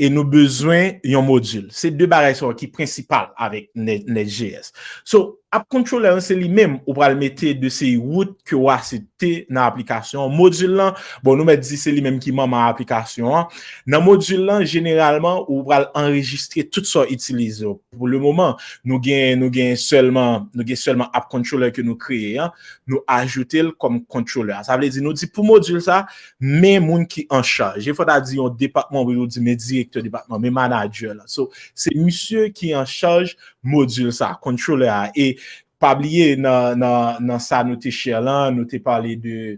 e nou bezwen yon modil. Se de bagay sa yo ki prensipal avèk Net- Nest.js. So, app controller an, se li menm ou pral mete de seri wout ke w aksepte nan aplikasyon an. Modil lan, bon, nou mèt di se li menm ki manman aplikasyon an. Nan modil lan, jeneralman, ou pral anrejistre tout sa w itilize yo. Pou le moman, nou gen, nou gen sèlman, nou gen sèlman app controller ke nou kreye an, nou ajoute l kòm controller. Sa vle di, nou di pou modil sa, men moun ki an chaj. E fò ta di yon depatman, ou di men direktè depatman, men manager la. So, se misye ki an chaj modil sa, controller a. E pa bliye nan, nan, nan sa nou te share lan, nou te pale de,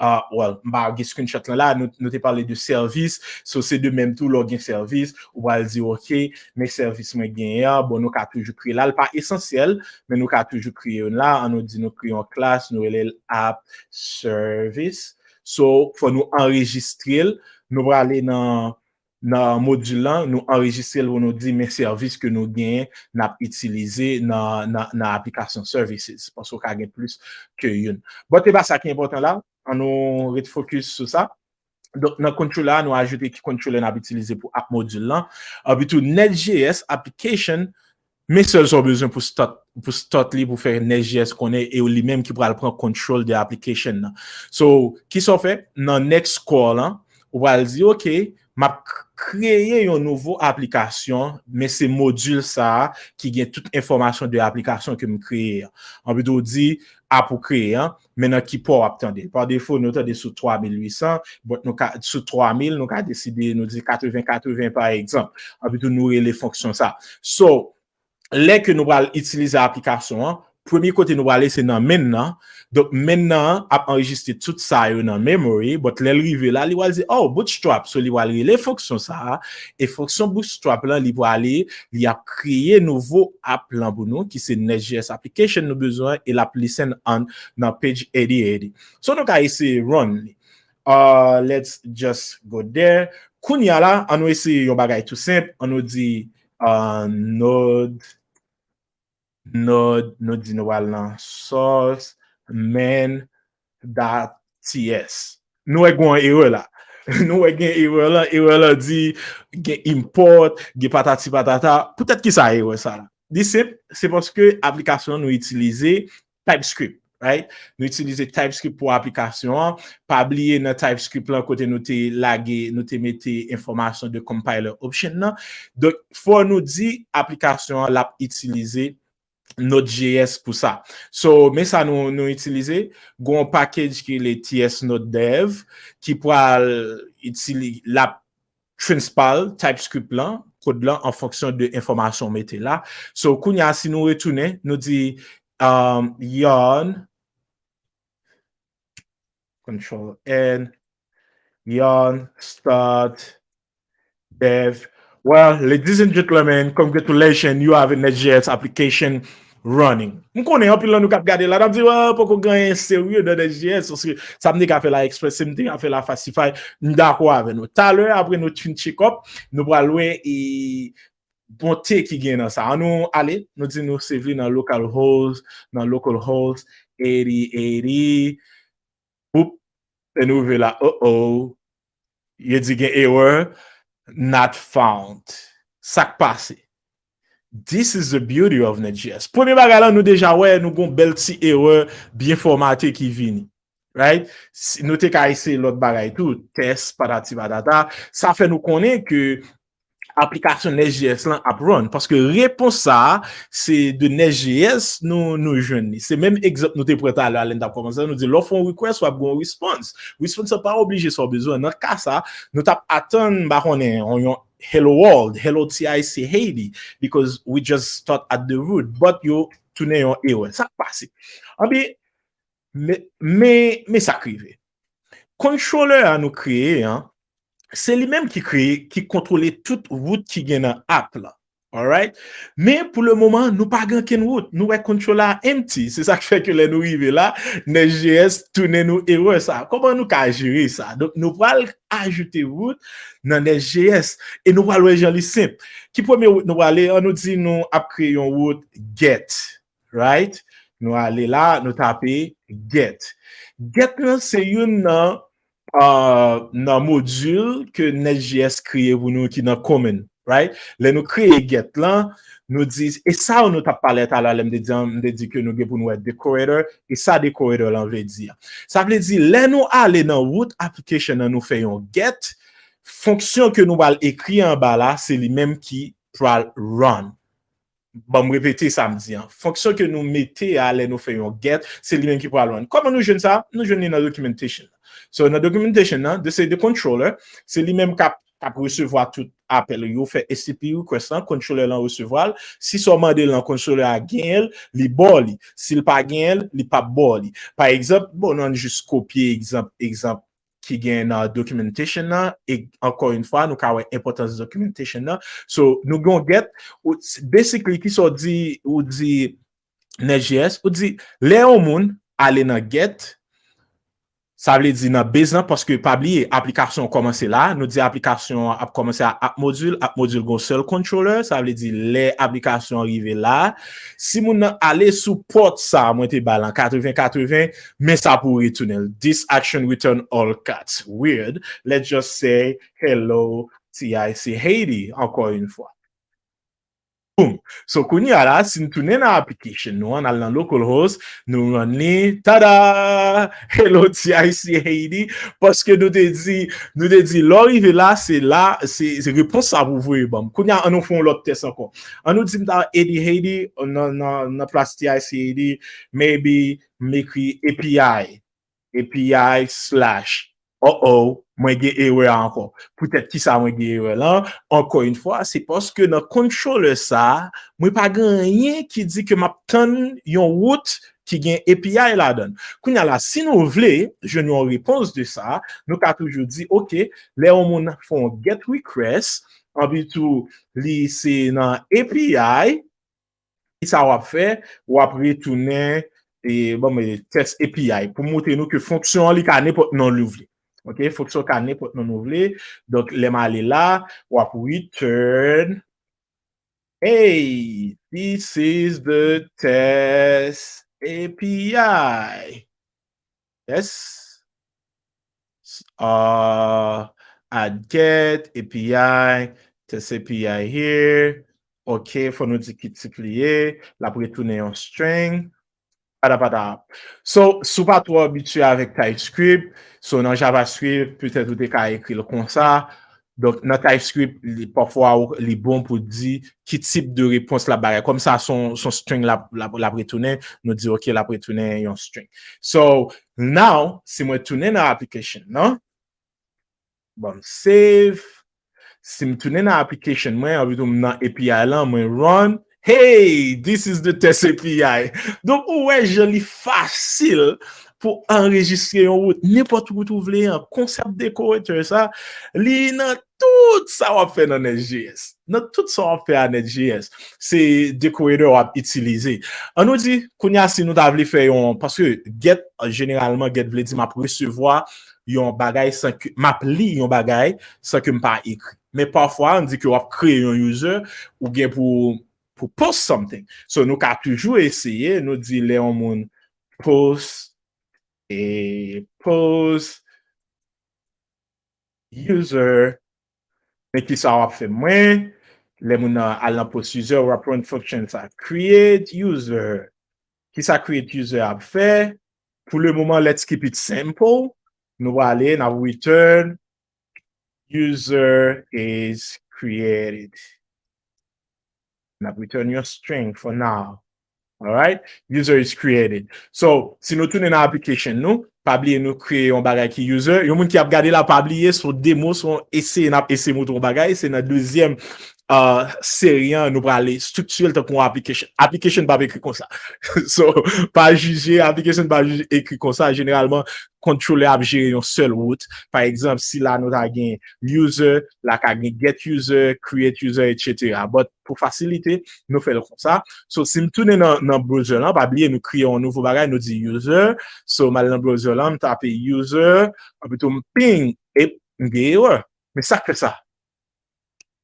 ah, well, m pa gen screenshot lan la, nou, nou te pale de sèvis. So, se de menm tou, lè w gen sèvis, ou pral di, ok, men sèvis mwen genyen an, bon, nou ka toujou kreye la. L pa esansyèl, men nou ka toujou kreye youn la. An nou di nou kreye yon klas, nou rele l app service. So, fò nou anrejistre l. Nou prale nan, nan modil lan, nou anrejistre l pou nou di men sèvis ke nou genyen, n ap itilize nan, nan, nan aplikasyon services, paske w ka gen plis ke youn. But e pa sa ki enpòtan la, an nou ret focus sou sa. Donk, nan controller a, nou ajoute ki controller n ap itilize pou app modil lan. Epi tou, Nest.js application, men sèl sa w bezwen pou start, pou start li, pou fè Nest.js konnen, e li menm ki pral pran control de application nan. So, ki sa w fè? Nan next call lan, ou pral di, ok, m ap k- kreye yon nouvo aplikasyon, men se modil sa a ki gen tout enfòmasyon de aplikasyon ke m kreye an. An pito di, app ou kreye an, men nan ki pò w ap tande. Pa defo, nou tande sou twa mil uit san, but nou ka, sou twa mil, nou ka deside, nou di katreven katreven pa egzanp. An pito nou rele fonksyon sa. So, lè ke nou pral itilize aplikasyon an, premye kote nou prale se nan main nan. Donk, main nan ap anrejistre tout sa yo nan memory, but lè l rive la, li pral di, oh, Bootstrap. So, li pral rele fonksyon sa a. E fonksyon Bootstrap lan, li prale, li ap kreye nouvo app lan pou nou, ki se Nest.js application nou bezwen, e l ap listen an nan page eighty eighty. So, nou ka eseye run li. Uh, let's just go there. Kounye a la, an nou eseye yon bagay tou senp. An nou di, uh, node, node, nou di nou al nan source main dot T S. Nou wè gen yon erè la. Nou wè gen erè la, erè la di gen import, gen patati patata. Poutèt ki sa erè sa la? Li senp, se paske aplikasyon nou itilize TypeScript, right? Nou itilize TypeScript pou aplikasyon an. Pa bliye nan TypeScript lan kote nou te lage, nou te mete enfòmasyon de compiler option nan. Donk, fò nou di aplikasyon an l ap itilize Node.js pou sa. So, men sa nou, nou itilize, gon package ki rele T S Node Dev, ki pral itili, l ap transpile TypeScript lan, kod lan, an fonksyon de enfòmasyon w mete la. So, kounye a, si nou retounen, nou di, um, yarn, control N, yarn, start, dev. Well, ladies and gentlemen, congratulations, you have a Node.js application running. M konnen anpil nan nou k ap gade la, n ap di, wè, poko gen anyen serye nan Node.js, paske sa m te ka fè la eksprè, si m te ka fè la fastify, m dakò avè nou. Talè, apre nou fin check up, nou pral wè e bonte ki gen nan sa. An nou ale, nou di nou save li nan localhost, nan localhost eighty eighty. Boop, e nou rive la. Oh oh. Yo di gen error, not found. Sa k pase? This is the beauty of Node.js. Premye bagay la, nou deja wè, nou gon bèl ti error byen fòmate ki vini. Right? Si, nou te ka eseye lòt bagay tou, test, patati patata. Sa fè nou konnen ke aplikasyon Node.js lan ap run. Paske repons sa a, se de Node.js nou, nou jwenn li. Se menm egzanp nou te pran talè a lè n t ap kòmanse, nou di lè w fè yon request, w ap gen yon response. Response sa pa oblije sa w bezwen. Nan ka sa, nou t ap atann, m pa konnen, yon, yon hello world, hello T I C Haiti, because we just start at the root. But yo tounen yon error. Sa k pase? Anpi, men, men, men sa k rive. Controller a nou kreye an, se li menm ki kreye, ki kontwole tout root ki gen nan app lan. Alright? Men pou le moman, nou pa gen okenn root. Nou wè controller a empty. Se sa k fè ke lè nou rive la, Node.js tounen nou error sa. Kòman nou ka jere sa? Donk, nou pral ajoute root nan Node.js. E nou pral wè jan li senp. Ki premye root nou prale? An nou di nou ap kreye yon root get. Right? Nou ale la, nou tape get. Get lan se youn nan uh, nan modil ke Nest.js kreye pou nou ki nan common, right? Lè nou kreye get lan, nou di, e sa yo nou t ap pale talè lè m te di, m te di ke nou gen pou nou wè decorator, e sa decorator lan vle di a. Sa vle di, lè nou ale nan root application nan, nou fè yon get, fonksyon ke nou pral ekri anba la, se li menm ki pral run. Ban m repete sa m di an. Fonksyon ke nou mete a lè nou fè yon get, se li menm ki pral run. Kòman nou jwenn sa? Nou jwenn li nan documentation. So, nan documentation nan, de se de controller, se li menm k ap k ap resevwa tout apèl yo, fè H T T P request lan, controller lan resevwa l. Si sa w mande l lan, controller a genyen l, li ba w li. Si l pa genyen l, li p ap ba w li. Pa egzanp, bon, nou ann jis kopye egzanp, egzanp ki gen nan documentation nan, e ankò yon fwa, nou ka wè enpòtans documentation nan. So, nou gen yon get, ou, basically, ki sa w di, ou di Nest.js, ou di, lè yon moun ale nan get, sa vle di nan base lan, paske pa bliye, aplikasyon an kòmanse la, nou di aplikasyon an ap kòmanse a app module, app module gon sèl controller, sa vle di lè aplikasyon an rive la, si moun nan ale sou pòt sa, mwen te ba l an katreven katreven, men sa pou retounen l. This action return all cats. Weird. Let's just say hello T I C Haiti, ankò yon fwa. Boom. So, kounye a la, si n tounen nan application nou an, n al nan localhost, nou run li, tada! Hello T I C Haiti, paske nou te di, nou te di, lè w rive la, se la, se, se repons sa pou voye ban m. Kounye a, an nou fè yon lòt tès ankò. An nou di m ta edi Haiti, nan, nan, nan plas T I C Haiti, maybe, m ekri A P I, A P I slash, oh oh, mwen gen erè ankò. Poutèt ki sa mwen gen erè lan? Ankò yon fwa, se paske nan controller sa, mwen pa gen anyen ki di ke m ap tann yon root ki gen A P I ladan l. Kounye a la, si nou vle jwenn yon repons de sa, nou ka toujou di, oke, lè yon moun fè yon get request, anpi tou, li se nan A P I, ki sa w ap fè? W ap retounen, e, bon, men, test A P I pou montre nou ke fonksyon an, li ka nenpòt non nou vle. Ok? Fonksyon ka nenpòt non nou vle. Donk, lè m ale la, w ap return, hey, this is the test A P I. Yes. Uh, add get, A P I, test A P I here. Ok, fò nou di ki tip li ye. L ap retounen yon string. Patapata. So, si w pa twò abitye avèk TypeScript, so nan JavaScript, petèt ou te ka ekri l konsa. Donk, nan TypeScript, li, pafwa, ou, li bon pou di ki tip de repons l ap bay. Kòm sa, se yon, se yon string l ap, l ap, l ap retounen, nou di, ok, l ap retounen yon string. So, now, si mwen tounen nan application nan, bon, save. Si m tounen nan application mwen, anpi tou m nan A P I lan, mwen run. Hey, this is the test A P I. Donk, ou wè jan li fasil pou anrejistre yon root. Nenpòt root ou vle an, konsèp decorator sa, li nan tout sa w ap fè nan Nest.js. Nan tout sa w ap fè a Nest.js, se decorator w ap itilize. An nou di, kounye a, si nou ta vle fè yon, paske get, jeneralman, get vle di m ap resevwa yon bagay san ke, m ap li yon bagay san ke m pa ekri. Men pafwa, ann di ke w ap kreye yon user, ou gen pou, pou post something. So, nou ka toujou eseye, nou di lè yon moun post, e post user, men ki sa w ap fè mwen, lè moun nan al nan post user, w ap run function sa, create user. Ki sa create user ap fè? Pou le moman, let's keep it simple. Nou prale, n ap return user is created. N ap return yon string for now. Alright? User is created. So, si nou tounen nan application nou, pa bliye nou kreye yon bagay ki user. Yon moun ki ap gade la, pa bliye, se yon demo, se yon eseye, n ap eseye montre yon bagay. Se nan dezyèm, uh, seri an, nou prale estrikti l tankou yon application. Application pa ekri konsa. So, pa jije, application pa jije ekri konsa. Jeneralman, controller ap jere yon sèl root. Pa egzanp, si la nou ta gen user, la ka gen get user, create user, et cetera. But pou fasilite, nou fè l konsa. So, si m tounen nan, nan browser lan, pa bliye, nou kreye yon nouvo bagay, nou di user. So, m al nan browser lan, m tape user, anpi tou m ping, e m gen erè. Men sa k fè sa?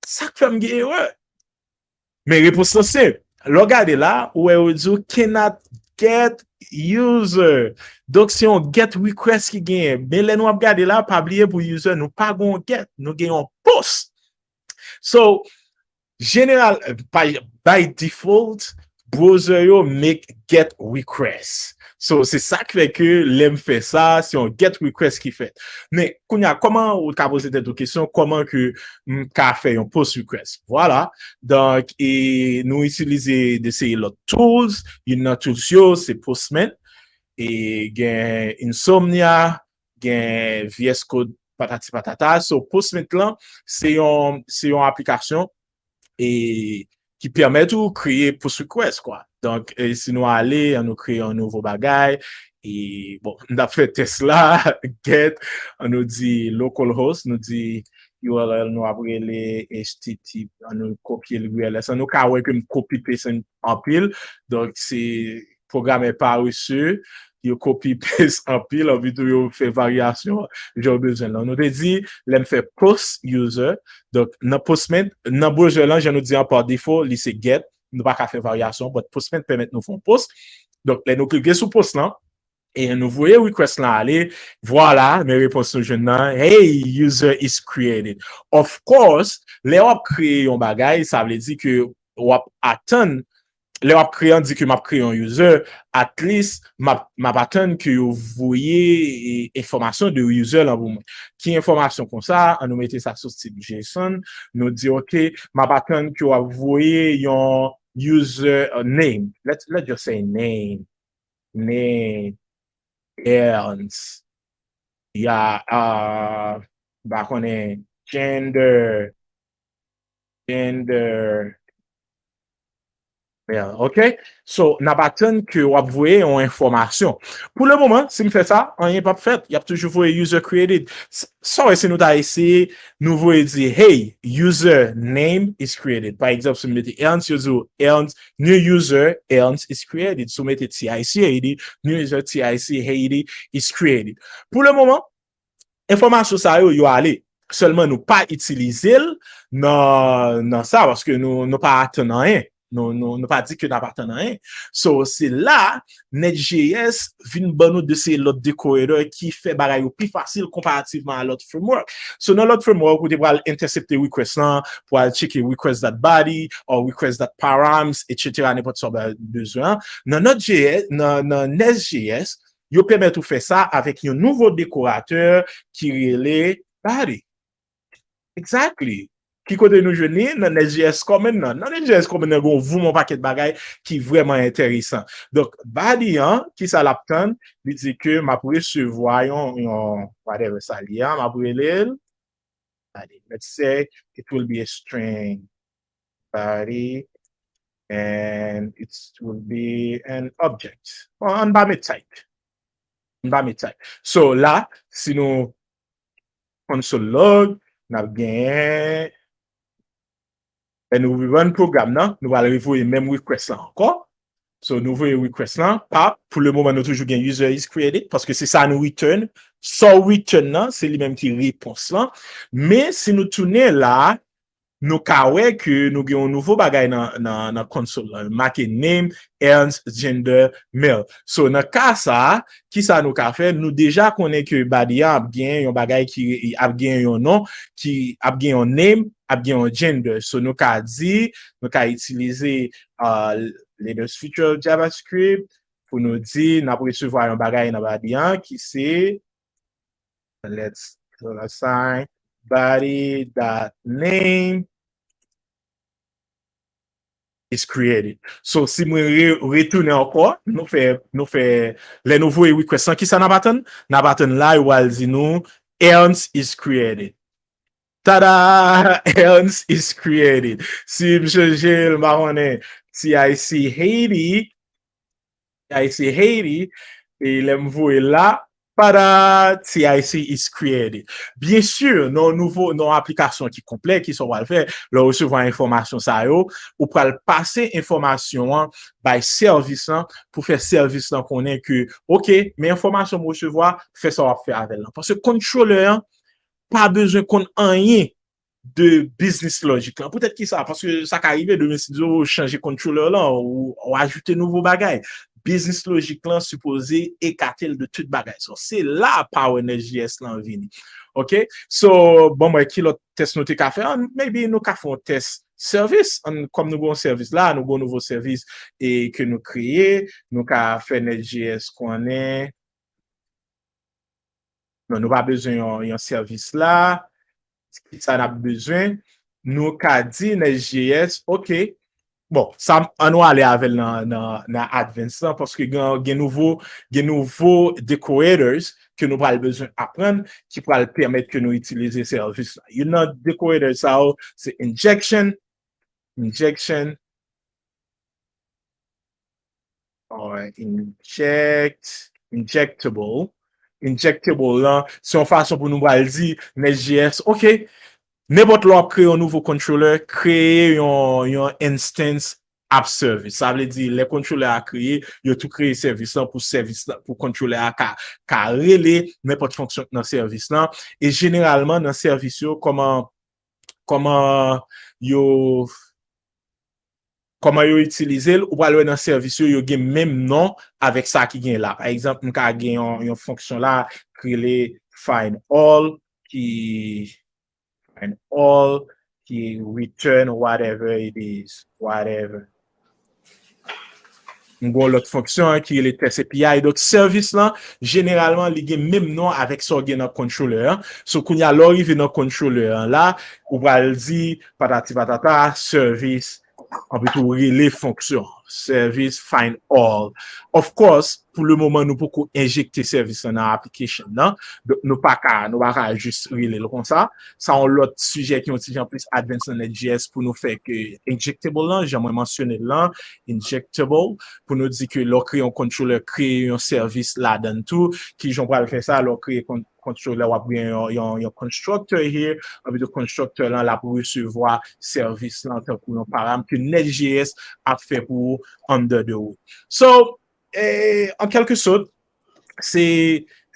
Sa k fè m gen erè? Men repons lan senp. Lè w gade la, ou wè yo di w cannot get user. Donk, se yon get request ki genyen. Men lè nou ap gade la, pa bliye pou user, nou pa gen yon get, nou gen yon post. So, general, by, by default, browser yo make get request. So, se sa ki fè ke lè m fè sa, se yon get request ki fèt. Men, kounye a, kòman ou ka poze tèt ou kesyon, kòman ke m ka fè yon post request? Vwala. Donk, e nou itilize de seri lòt tools. Youn nan tools yo, se Postman. E gen Insomnia, gen V S Code, patati patata. So, Postman lan, se yon, se yon aplikasyon e ki pèmèt ou kreye post request, kwa. Donk, e, si nou ale, an nou kreye yon nouvo bagay, e, bon, n ap fè tès la, get, an nou di localhost, nou di U R L nou ap rele H T T P, an nou kopye l U R L, an nou ka wè ke m copy paste anpil, donk se pwogramè parese, yo copy paste anpil, anpi tou yo fè varyasyon jan yo bezwen l. Nou te di, lè m fè post user, donk nan Postman, nan browser lan, jan nou di an pa defo, li se get, nou pa ka fè varyasyon, but Postman pèmèt nou fè yon post. Donk, lè nou klike sou post lan, e nou voye request lan ale, vwala, men repons nou jwenn nan, hey, user is created. Of course, lè w ap kreye yon bagay, sa vle di ke w ap atann, lè w ap kreye, an di ke m ap kreye yon user, at least, m ap, m ap atann ke yo voye, e, enfòmasyon de user lan pou mwen. Ki enfòmasyon konsa? An nou mete sa sou tip JSON. Nou di, ok, m ap atann ke w ap voye yon user, uh, name. Let's, let's just say name. Name. Ernst. Ya, uh, m pa konnen, gender. Gender. Yeah, ok. So, n ap atann ke w ap voye yon enfòmasyon. Pou le moman, si m fè sa, anyen p ap fèt. Y ap toujou voye user created. S-, sa w wè si nou ta eseye, nou voye di, hey, user name is created. Pa egzanp, si m mete Ernst, yo di w, Ernst, new user, Ernst is created. Si w mete T I C Haiti, new user T I C Haiti is created. Pou le moman, enfòmasyon sa yo, yo ale. Sèlman nou pa itilize l nan, nan sa, paske nou, nou pa atann anyen. Nou, nou, nou pa di ke n ap atann anyen. So, se la, Next J S vin ban nou de seri lòt decorator ki fè bagay yo pi fasil konparativman a lòt framework. So, nan lòt framework, ou te pral intercepte request lan, pou al tcheke request dot body, or request dot params, et cetera, nenpòt sa w bezwen. Nan Node J S, nan, nan Next J S, yo pèmèt ou fè sa avèk yon nouvo dekoratè ki rele body. Exactly. Ki kote nou jwenn li? Nan Next J S Common nan. Nan Next J S Common nan, gen yon voum yon pakèt bagay ki vrèman enteresan. Donk, body an, ki sa l ap tann? Li di ke m ap resevwa yon, yon, whatever sa li ye a, m ap rele l body. Let's say it will be a string body and it will be an object. Bon, ann pa met type. Ann pa met type. So, la, si nou console log, n ap genyen, lè nou rerun pwogram nan, nou pral revoye menm request lan ankò. So, nou voye request lan, pa, pou le moman, nou toujou gen user is created, paske se sa nou return. Sa w return nan, se li menm ki repons lan. Men, si nou tounen la, nou ka wè ke nou gen yon nouvo bagay nan, nan, nan console lan. Make name, Ernst, gender, male. So, nan ka sa a, ki sa nou ka fè? Nou deja konnen ke body an ap gen yon bagay ki, ap gen yon non, ki ap gen yon name, ap gen yon gender. So, nou ka di, nou ka itilize, uh, latest feature of JavaScript pou nou di, n ap resevwa yon bagay nan body an ki se, let's dollar sign, body dot name is created. So, si mwen re-, retounen ankò, nou fè, nou fè, lè nou voye request lan, ki sa n ap atann? N ap atann la, yo pral di nou, Ernst is created. Tada! Ernst is created. Si m chanje l, m pa konnen, T I C Haiti, T I C Haiti, e lè m voye l la, pada, T I C is created. Byen si, nan nouvo, nan aplikasyon ki konplè, ki sa w pral fè, lè w resevwa enfòmasyon sa yo, ou pral pase enfòmasyon an bay sèvis lan pou fè sèvis lan konnen ke, ok, men enfòmasyon m resevwa, fè sa w ap fè avè l lan. Paske controller an pa bezwen konn anyen de business logic lan. Poutèt ki sa? Paske sa ka rive demen si Dye vle w chanje controller lan, ou, ou ajoute nouvo bagay. business logic lan sipoze ekate l de tout bagay. So, se la power Nest J S lan vini. Ok? So, bon, mwen, ki lòt tès nou te ka fè? Ah, maybe nou ka fè yon tès sèvis. An, kòm nou gen yon sèvis la, nou gen yon nouvo sèvis e ke nou kreye, nou ka fè Nest J S konnen. Non, nou pa bezwen yon, yon sèvis la. Ki sa n ap bezwen? Nou ka di Nest J S, ok. Bon, sa, an nou ale avè l nan, nan, nan advance lan, paske gen, gen nouvo, gen nouvo decorators ke nou pral bezwen aprann, ki pral pèmèt ke nou itilize sèvis la. Youn nan decorators sa yo, se injection, injection, or inject, injectable. Injectable lan, se yon fason pou nou pral di, Nest J S, ok, nenpòt lè w ap kreye yon nouvo controller, kreye yon, yon instance app service. Sa vle di, lè controller a kreye, yo tou kreye sèvis lan pou sèvis lan, pou controller a ka, ka rele nenpòt fonksyon nan sèvis lan. E jeneralman, nan sèvis yo, kòman, kòman yo, kòman yo itilize l, ou pral wè nan sèvis yo, yo gen menm non avèk sa ki gen la. Pa egzanp, m ka gen yon, yon fonksyon la ki rele find all, ki find all, ki return whatever it is, whatever. M gen yon lòt fonksyon ki rele test A P I. Donk, sèvis lan, jeneralman, li gen menm non avèk sa w gen nan controller an. So, kounye a, lè w rive nan controller an la, ou pral di patati patata, service, anpi tou rele fonksyon, service find all. Of course, pou le moman, nou poko enjekte sèvis lan nan application nan. Donk, nou pa ka, nou pa ka jis rele l konsa. Sa yon lòt sijè ki yon ti jan plis advance nan Nest J S pou nou fè ke injectable lan, jan mwen mansyone l lan, injectable, pou nou di ke lè w kreye yon controller, kreye yon sèvis ladan l tou, ki jan w pral fè sa, lè w kreye con-, controller, w ap gen yon, yon, yon constructor here, anpi tou constructor lan, l ap resevwa sèvis lan tankou yon param ke Nest J S ap fè pou ou under the hood. So, eh, an kèlke sòt, se,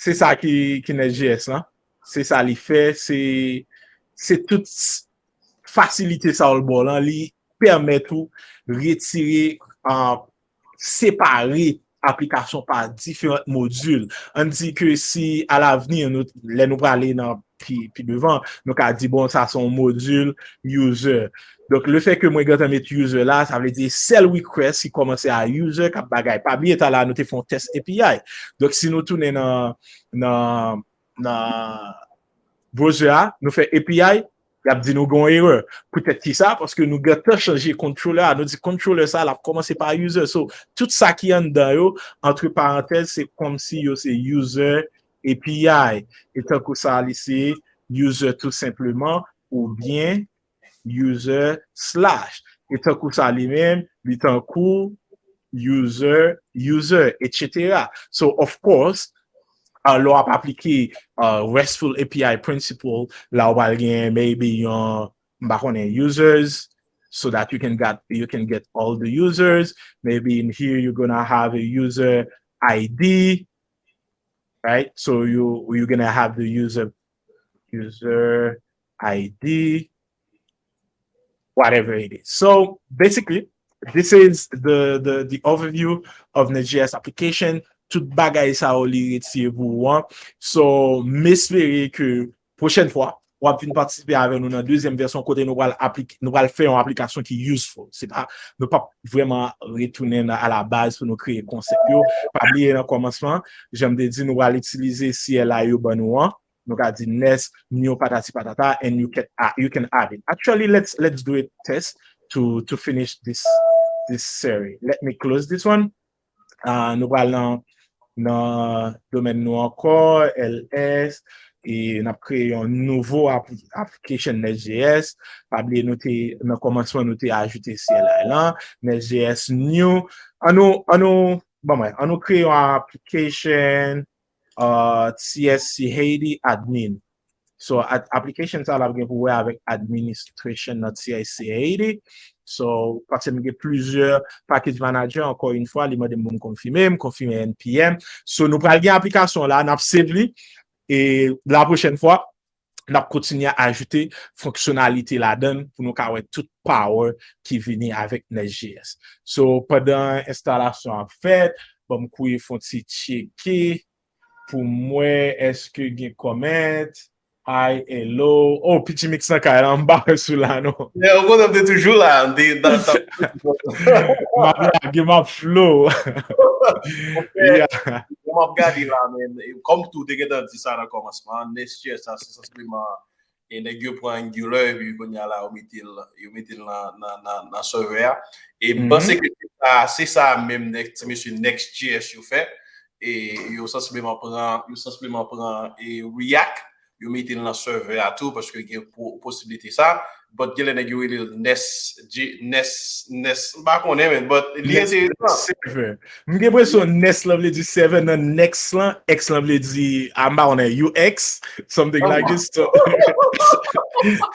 se sa ki, ki Nest J S lan. Se sa li fè, se, se tout s-, fasilite sa yo l ba w lan, li pèmèt ou retire, ah, separe aplikasyon pa diferan modil. Ann di ke si alavni, nou, lè nou prale nan pi, pi devan, nou ka di, bon, sa se yon modil user. Donk, le fè ke mwen gentan met user la, sa vle di sèl request ki kòmanse a user k ap bagay. Pa bliye talè a nou te fè yon test A P I. Donk, si nou tounen nan, nan, nan browser a, nou fè A P I, y ap di nou gen yon erè. Poutèt ki sa? Paske nou gentan chanje controller a. Nou di controller sa, l ap kòmanse pa user. So, tout sa ki anndan yo, antre parantèz, se kòmsi yo se user A P I. E tankou sa, li se user tou senpleman, oubyen user slash. E tankou sa li menm, li tankou user, user, et cetera. So, of course, uh, lè w ap aplike, uh, RESTful A P I principle, la w pral gen maybe yon, m pa konnen, users, so that you can get, you can get all the users. Maybe in here you're gonna have a user I D, right? So you, you're gonna have the user, user I D, whatever it is. So basically, this is the, the, the overview of Nest J S application. Tout bagay sa yo li retire pou ou an. So, m espere ke pwochèn fwa, w ap vin patisipe avè nou nan dezyèm vèsyon kote nou pral aplike, nou pral fè yon aplikasyon ki useful. Se pa, nou p ap vrèman retounen nan, a la baz pou nou kreye konsèp yo. Pa bliye nan kòmansman, jan m te di, nou pral itilize C L I yo ban nou an. Nou ka di Nest, new patati patata, and you can add, you can add it. Actually, let's, let's do a test to, to finish this, this series. Let me close this one. Ah, nou pral nan, nan domèn nou ankò, L S, e n ap kreye yon nouvo apli-, application Nest J S. Pa bliye nou te, nan kòmansman, nou te ajoute C L I lan, Nest J S new. An nou, an nou, bon, mwen, an nou kreye yon application, uh, T S C Haiti admin. So, at-, application sa l ap gen pou wè avèk administration nan T S C Haiti. So, paske m gen plizyè package manager, ankò yon fwa, li mande m pou m konfime, m konfime N P M. So, nou pral gen aplikasyon la, n ap save li, e la pwochèn fwa, n ap kontinye ajoute fonksyonalite ladan l pou nou ka wè tout power ki vini avèk Nest J S. So, pandan enstalasyon ap fèt, Ban m kouri fè yon ti tcheke pou m wè èske gen comment. Hi, hello. Oh, P G Mix nan kay la, m pa wè sou la non. Yeah, ou konnen m te toujou la, m te nan M ap lage, m ap flow. Yeah. M ap gade la, men kòm tou te gentan di sa nan kòmansman, Next J S la se sansiblman e nèg yo pran Angular epi kounye a la yo mete l yo mete l nan nan nan nan server a. E m panse ke se sa se sa menm nèg ti mesye Next J S yo fè. E yo sansibleman pran yo sansibleman pran e React, yo mete l nan server a tou paske gen posibilite sa. But gen lè nèg yo rele l Nest J Nest Nest m pa konnen men but li enteresan. M gen enpresyon Nest lan vle di server nan Next lan, X lan vle di a m pa konnen U X, something like this. So,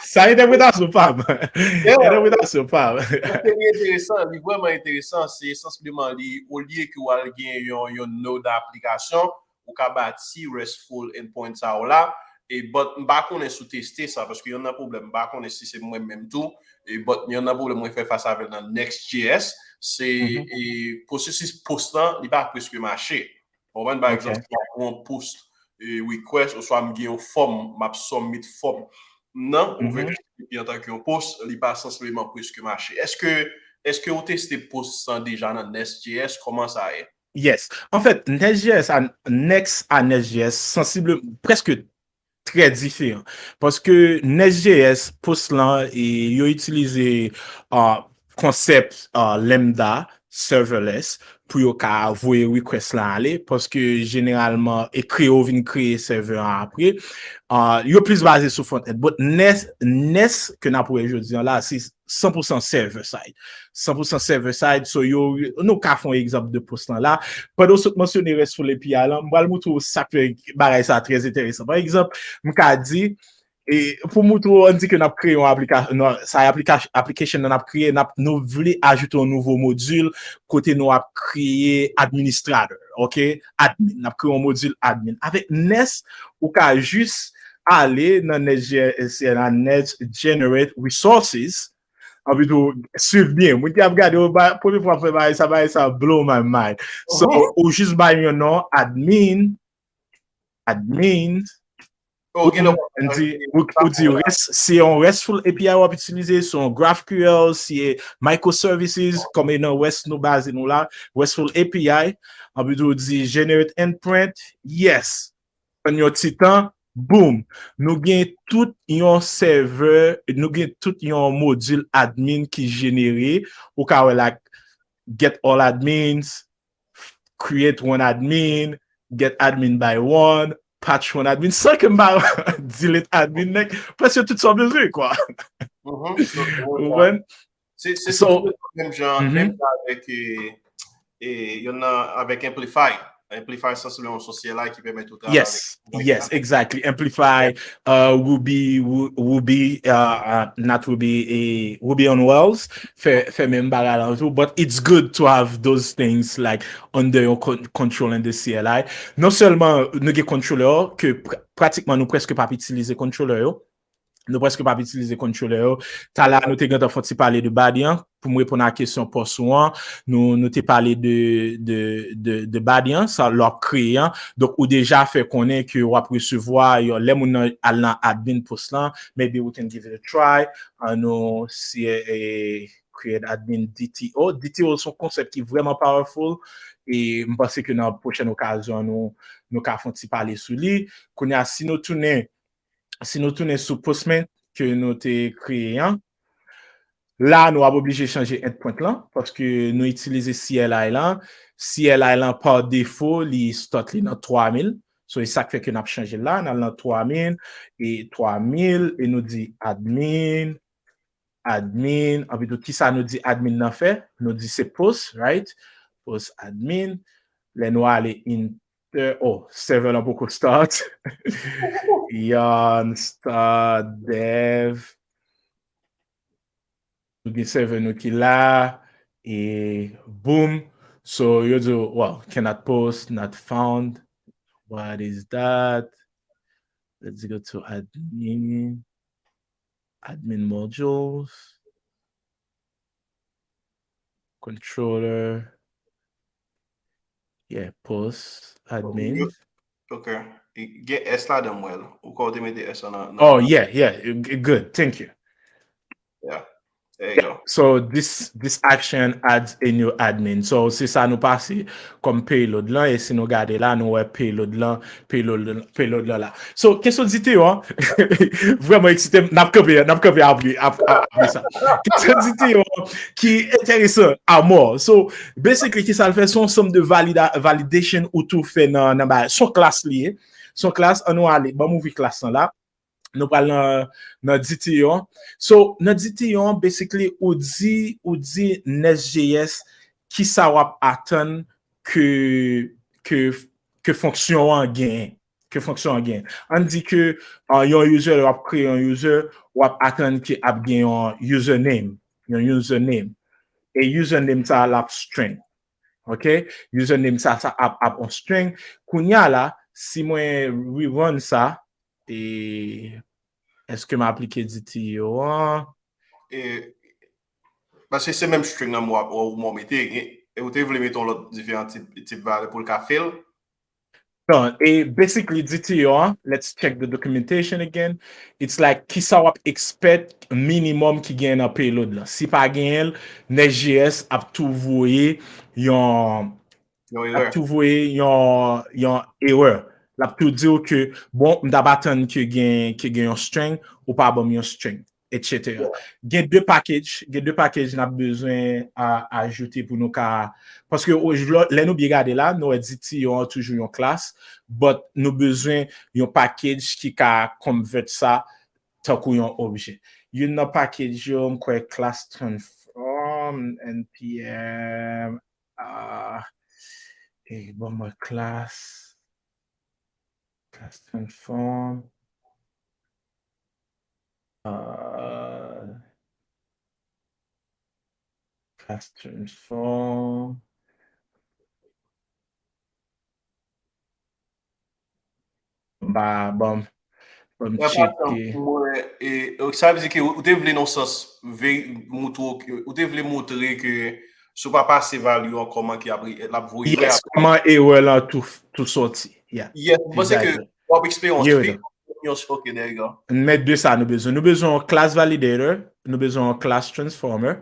sa entèpretasyon pa m. Entèpretasyon pa m. Li enteresan, li vrèman enteresan. Se sansibleman li olye ke w al gen yon yon node aplikasyon, ou ka bati RESTful endpoint sa yo la. E but m pa konnen si w teste sa paske yon nan pwoblèm m pa konnen si se mwen menm tou. E but yon nan pwoblèm mwen fè fas avè l nan Next J S se e, pwosesis post lan li pa preske mache. Ou konprann? Pa egzanp, si w ap pran yon post e, request oswa m gen yon fòm m ap submit fòm m nan ouvè H T T P antanke yon post, li pa sansibleman preske mache. Èske èske ou teste post lan deja nan Nest J S? Kòman sa ye? Yes. Anfèt, Nest J S a Next a Nest J S sansible prèske trè diferan. Paske Nest J S post lan e yo itilize uh, konsèp uh, lambda serverless pou yo ka voye request lan ale paske jeneralman e kreye ou vin kreye server an apre. Uh, yo plis baze sou front-end. But Nest, Nest ke n ap wè jodi an la, se san pou san server side. San pou san server side. So yo nou ka fè yon egzanp de post lan la. Pandan w sot mansyone RESTful A P I lan, m pral moutre w sa k fè bagay sa trè enteresan. Pa egzanp, m ka di e pou moutre w, ann di ke n ap kreye yon aplikasyon, sa application nan n ap kreye, n ap nou vle ajoute yon nouvo modil kote nou ap kreye administrator, ok? Admin, n ap kreye yon modil admin. Avèk Nest, ou ka jis ale nan Nest G S, nan Nest Generate Resources, anpi tou swiv byen. Moun ki ap gade yo, premye fwa fè bagay sa, bagay sa blow my mind. So, ou jis bay yon non, admin, admin, ou di, ou di REST, se yon RESTful A P I w ap itilize, se yon GraphQL, se microservices, kòm e nan REST nou baze nou la, RESTful A P I, anpi tou ou di generate endpoint, yes. Tann yon ti tan, boom, nou gen tout yon server, nou gen tout yon modil admin ki jenere, ou ka wè like get all admins, create one admin, get admin by one, patch one admin, san ke m pa delete admin nèg, prèske tout sa w bezwen kwa. Ou konprann? Se se menm jan menm jan avèk e yon nan avèk Amplify. Amplify sa se yon sosyè la ki pèmèt ou travay. Yes, yes, exactly. Amplify, uh, Ruby, Ruby, uh, uh, not Ruby, e Ruby on Rails fè fè menm bagay la tou. But it's good to have those things like under your control in the C L I. Non sèlman nou gen controller ke pratikman nou prèske p ap itilize controller yo. Nou prèske p ap itilize controller yo. Talè a nou te gentan fè yon ti pale de body an. Pou m reponn a kesyon pòs ou an, nou nou te pale de de de de body an, sa lè w ap kreye an. Donk ou deja fè konnen ke w ap resevwa yon lè moun nan al nan admin post lan, maybe we can give it a try. An nou si e create admin D T O. D T O se yon konsèp ki vrèman powerful e m panse ke nan pwochèn okazyon nou nou ka fè yon ti pale sou li. Kounye a si nou tounen si nou tounen sou Postman ke nou te kreye an, la nou ap oblije chanje endpoint lan paske nou itilize C L I lan. C L I lan pa defo li start li nan twa mil. So e sa k fè ke n ap chanje l la, n al nan twa mil e twa mil e nou di admin, admin, anpi tou kisa nou di admin nan fè? Nou di se post, right? Post admin. Lè nou ale in Oh, server lan poko start. Yon start dev. Nou gen server nou ki la. E boom. So yo di, well, cannot post, not found. What is that? Let's go to admin. Admin modules. Controller. Yeah, post admin. Ok. Gen S ladan mwen. Ou ka ou te mete S nan. Oh, yeah, yeah. Good. Thank you. Yeah. There you go. So this this action adds a new admin. So se sa nou pase kòm payload lan, e si nou gade la, nou wè payload lan, payload lan, payload lan la. So kesyon di Teyon, vrèman eksite m, n ap kanpe, n ap kanpe apre, ap- ap- apre sa. Kesyon di Teyon ki enteresan a mò. So basically ki sa l fè, se yon sòm de valida, validation ou tou fè nan nan bagay. Se yon klas li ye. Se yon klas, an nou ale, ban m ouvri klas lan la. Nou pral nan nan D T yon. So nan D T yon, basically ou di ou di Nest J S ki sa w ap atann ke ke ke fonksyon an genyen. Ke fonksyon an genyen. Ann di ke uh, yon user, w ap kreye yon user, w ap atann ke ap gen yon username. Yon username. E username sa l ap string. Ok? Username sa sa ap ap on string. Kounya la, si mwen rerun sa, e èske m aplike D T yo an? E, paske se menm string nan mwen ou mete, e ou te vle mete yon lòt diferan tip, tip valè pou l ka fail. Non, e basically D T yo an, let's check the documentation again. It's like kisa w ap expect minimum ki gen nan payload lan. Si pa genyen l, Nest J S ap tou voye yon ap tou voye yon yon error. L ap tou di w ke bon, m t ap atann ke gen ke gen yon string, ou pa ban m yon string, et cetera. Gen de package, gen de package n ap bezwen a, ajoute pou nou ka, paske lè nou byen gade la, nou wè D T yo an toujou yon klas, but nou bezwen yon package ki ka convert sa tankou yon objè. Youn nan package yo, m kwè class transform, N P M, uh, e bon, mwen class, class transform, uh, class transform. Ba, bon, bon, Sa vle di ke ou te vle nan sans moutre ke ou te vle moutre ke si w pa pase value an kòman ki ap l ap voye. Yes, kòman error lan tou tou sòti. Yeah. Yes, mwen panse ke w ap eksperyans. Ok, there you go. Men de sa nou bezwen. Nou bezwen yon class validator, nou bezwen yon class transformer.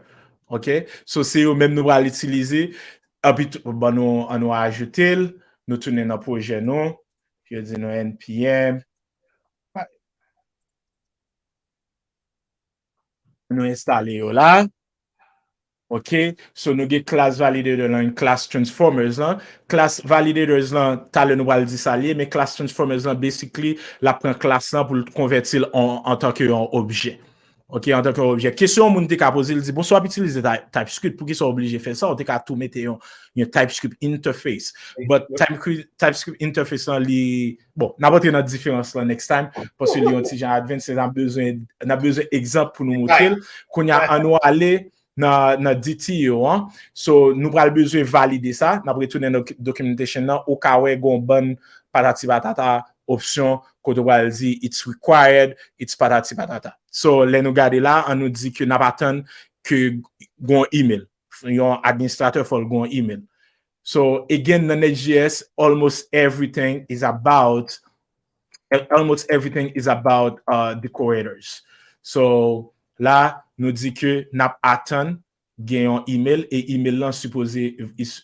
Ok? So se yo menm nou pral itilize. Epi ban nou an nou ajoute l, nou tounen nan pwojè nou. Yo di nou N P M. Nou enstale yo la. Ok, so nou gen class validator lan, class transformers lan. Class validators lan, talè nou pral di sa l ye, men class transformers lan, basically, l ap pran class lan pou l konvèti l an, antanke yon objè. Ok, antanke yon objè. Kesyon yon moun te ka poze, l di, bon, si w ap itilize TypeScript, poukisa w oblije fè sa? Ou te ka tou mete yon, yon TypeScript interface. But TypeScript, TypeScript interface lan, li, bon, n ap antre nan diferans lan next time, paske li yon ti jan advanced, n ap bezwen, n ap bezwen egzanp pou nou montre l. Kounye a, an nou ale nan, nan D T yo an. So, nou pral bezwen valide sa. N ap retounen nan documentation nan. Ou ka wè gon bann patati patata opsyon kote w pral di it's required, it's patati patata. So, lè nou gade la, an nou di ke n ap atann ke gon email. Yon administratè fò l gon email. So, again, nan Nest J S, almost everything is about almost everything is about uh, decorators. So, la, nou di ke n ap atann gen yon email e email lan sipoze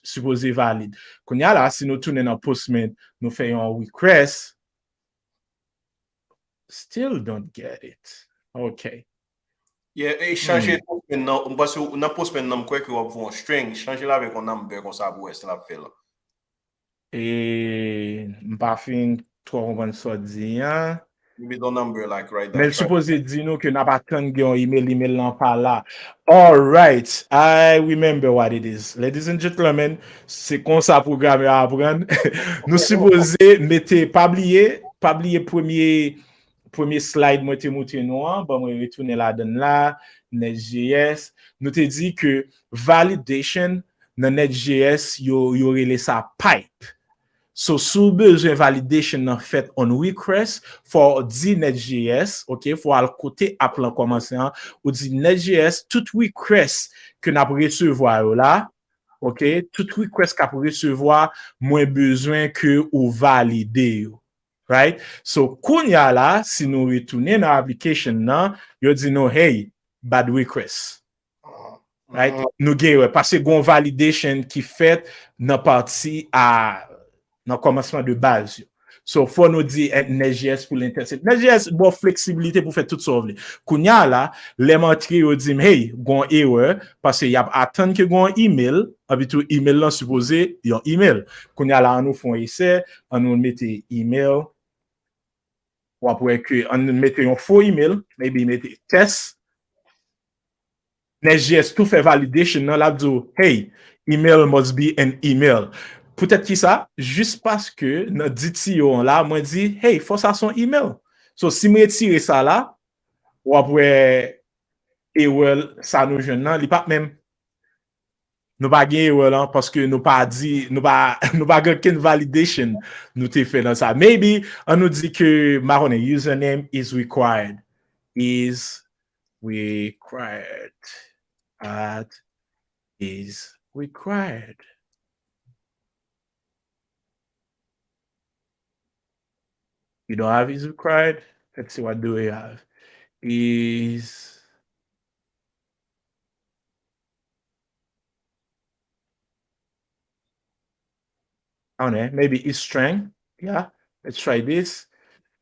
sipoze valid. Kounye a la, si nou tounen nan Postman, nou fè yon request, still don't get it. Ok. Yeah, e chanje Postman nan, m panse nan Postman nan m kwè ke w ap voye yon string, chanje l avèk yon number konsa pou wè si l ap fè l. E m pa fin twò konprann sa w di an. Maybe the number like right Men l sipoze di nou ke n ap atann gen yon email, email lan pa la. Alright, I remember what it is. Ladies and gentlemen, se konsa pwogram yo aprann. Nou sipoze mete, pa bliye, pa bliye premye premye slide mwen te montre nou an, ban mwen retounen ladann la, Nest J S. Nou te di ke validation nan Nest J S, yo, yo rele sa pipe. So, si w bezwen validation nan fèt on request, fò w di Nest J S, ok, fò w al kote app lan kòmanse an, ou di Nest J S, tout request ke n ap resevwa yo la, ok, tout request k ap resevwa, mwen bezwen ke ou valide yo. Right? So, kounye a la, si nou retounen nan application nan, yo di nou, hey, bad request. Right? Nou gen erè. Paske gon validation ki fèt nan pati a, nan kòmansman de baz yo. So, fò nou di eh, Next J S pou l intercept. Next J S ba w fleksibilite pou fè tout sa w vle. Kounye a la, lè m antre, yo di m, hey, gon erè, paske y ap atann ke gon email, anpi tou email lan sipoze yon email. Kounye a la, an nou fè yon esè, an nou mete email, w ap wè ke an nou mete yon fo email, maybe mete test, Next J S tou fè validation nan, l ap di w, hey, email must be an email. Poutèt ki sa? Jis paske nan D T O an la, mwen di, hey, fò sa se yon email. So, si m retire sa la, w ap wè erè sa nou jwenn nan, li p ap menm. Nou pa gen erè lan paske nou pa di, nou pa, nou pa gen okenn validation nou te fè nan sa. Maybe, an nou di ke, m pa konnen, username is required. Is required. At is required. You don't have is required. Let's see what do we have. Is I don't know, maybe is strength. Yeah, let's try this.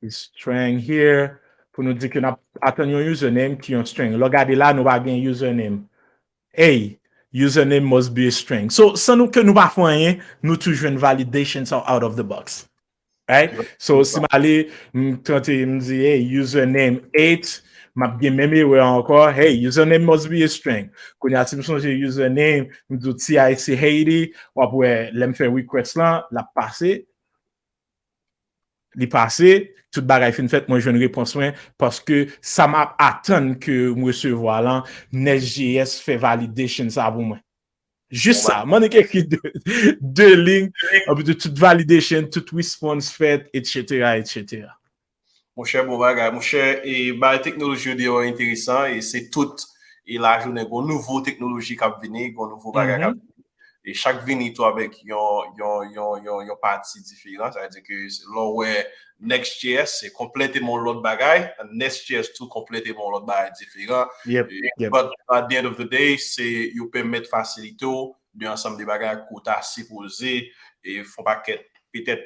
Is strength here. Pou nou di ke n ap atann yon username ki yon strength. Lè w gade la, nou pa gen username. Hey, username must be a strength. So, san nou ke nou pa fè anyen, nou tou jwenn validation sa out of the box. Right? So, si m ale, m tante, m di, hey, username eight, m ap gen menm erè ankò. Hey, username must be a strength. Kounye a, si m sonje username, m di T I C Haiti, w ap wè, lè m fè request lan, l ap pase. Li pase, tout bagay fin fèt, mwen jwenn repons mwen, paske sa m ap atann ke m resevwa lan, Next J S fè validation sa pou mwen. Jis sa, m annik ekri de, de liy, anpi tou tout validation, tout response fèt, et cetera, et cetera. Monchè, bon bagay. Monchè, e bagay teknoloji yo deyò enteresan, e se tout, e lajounen, gon nouvo teknoloji k ap vini, gon nouvo bagay k ap vini. E chak vini tou avèk yon, yon, yon, yon, yon pati diferan. Sa vle di ke lè w wè Next J S, se konplèteman yon lòt bagay. Next J S tou konplèteman yon lòt bagay diferan. Yep, yep. But at the end of the day, se yo pèmèt fasilite w de ansanm de bagay ke w ta sipoze e fè yon pakèt, petèt,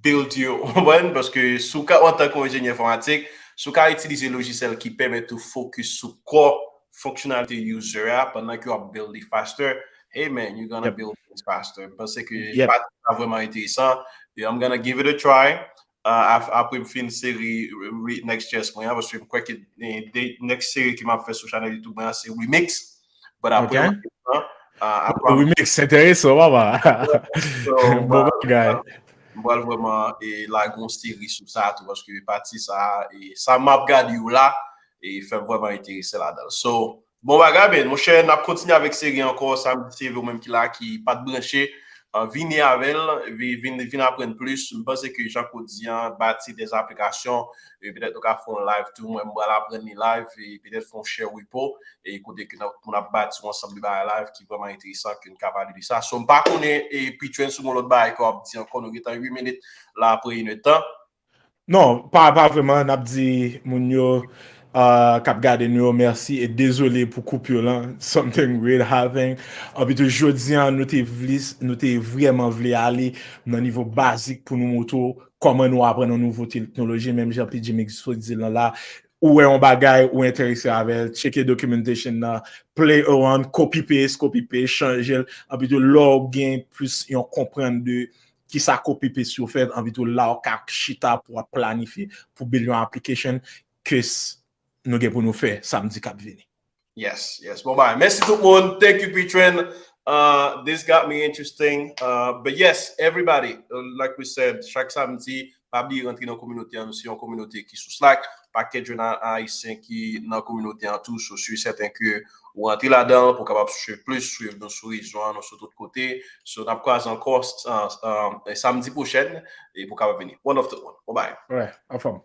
build yo, w konprann? Paske si w ka, antanke yon enjenyè enfòmatik, si w ka itilize lojisyèl ki pèmèt ou focus sou core fonksyonalite user a pandan ke w ap build li faster, hey man, you're gonna build things faster. M panse ke pati sa vrèman enteresan. I'm gonna give it a try. Uh, apre m fin seri Next J S mwen an, paske m kwè ke next seri ke m ap fè sou chanèl YouTube mwen an se remix. But apre, remix, se enteresan, papa. Bon bagay. M pral vrèman e lage yon seri sou sa tou, paske pati sa, e sa m ap gade yo la, e fè m vrèman enterese ladan l. So, bon bagay, men, monchè, n ap kontinye avèk seri ankò, sa m di se ou menm ki la, ki pa t branche, uh, vini avè l, vin, vin aprann plis. M panse ke jan Claude di an, bati de aplikasyon, e petèt nou ka fè yon live tou, mwen m pral aprann li live, e petèt fè yon share repo, e kote ke nou ap bati yon ansanm de bagay live ki vrèman enteresan, ke nou ka pale de sa. So, m pa konnen, e P-Train, si w gen lòt bagay ke w ap di ankò, nou gentan uit minit la apre inèdtan. Non, pa, pa vrèman, n ap di moun yo, uh, k ap gade nou yo mèsi e dezole pou koupi lan, something weird happen. Anpi tou, jodi an, nou te vle, nou te vrèman vle ale nan nivo bazik pou nou montre w kòman nou aprann yon nouvo teknoloji, menm jan P J Mix sot di lan la, ou wè yon bagay, ou enterese avè l, tcheke documentation nan, play around, copy paste, copy paste, chanje l, anpi tou lè w gen plis yon konprann de kisa copy paste yo fèt, anpi tou la w ka chita pou w ap planifye, pou build yon application ke nou gen pou nou fè samdi k ap vini. Yes, yes. Bon, bye. Mèsi tout moun. Thank you, P-Train. Uh, this got me interesting. Uh, but yes, everybody, uh, like we said, chak samdi, pa bliye rantre nan kominote an. Nou se yon kominote ki sou Slack. Pakèt jèn ayisyen ki nan kominote an tou. So, si w sèten ke ou rantre ladan l, pou w kapab swiv plis, swiv nou sou rezo an, nou sou tout kote. So, n ap kwaze ankò samdi pwochèn e pou w kapab vini. One of the one. Bon, bye. Alright, anfòm.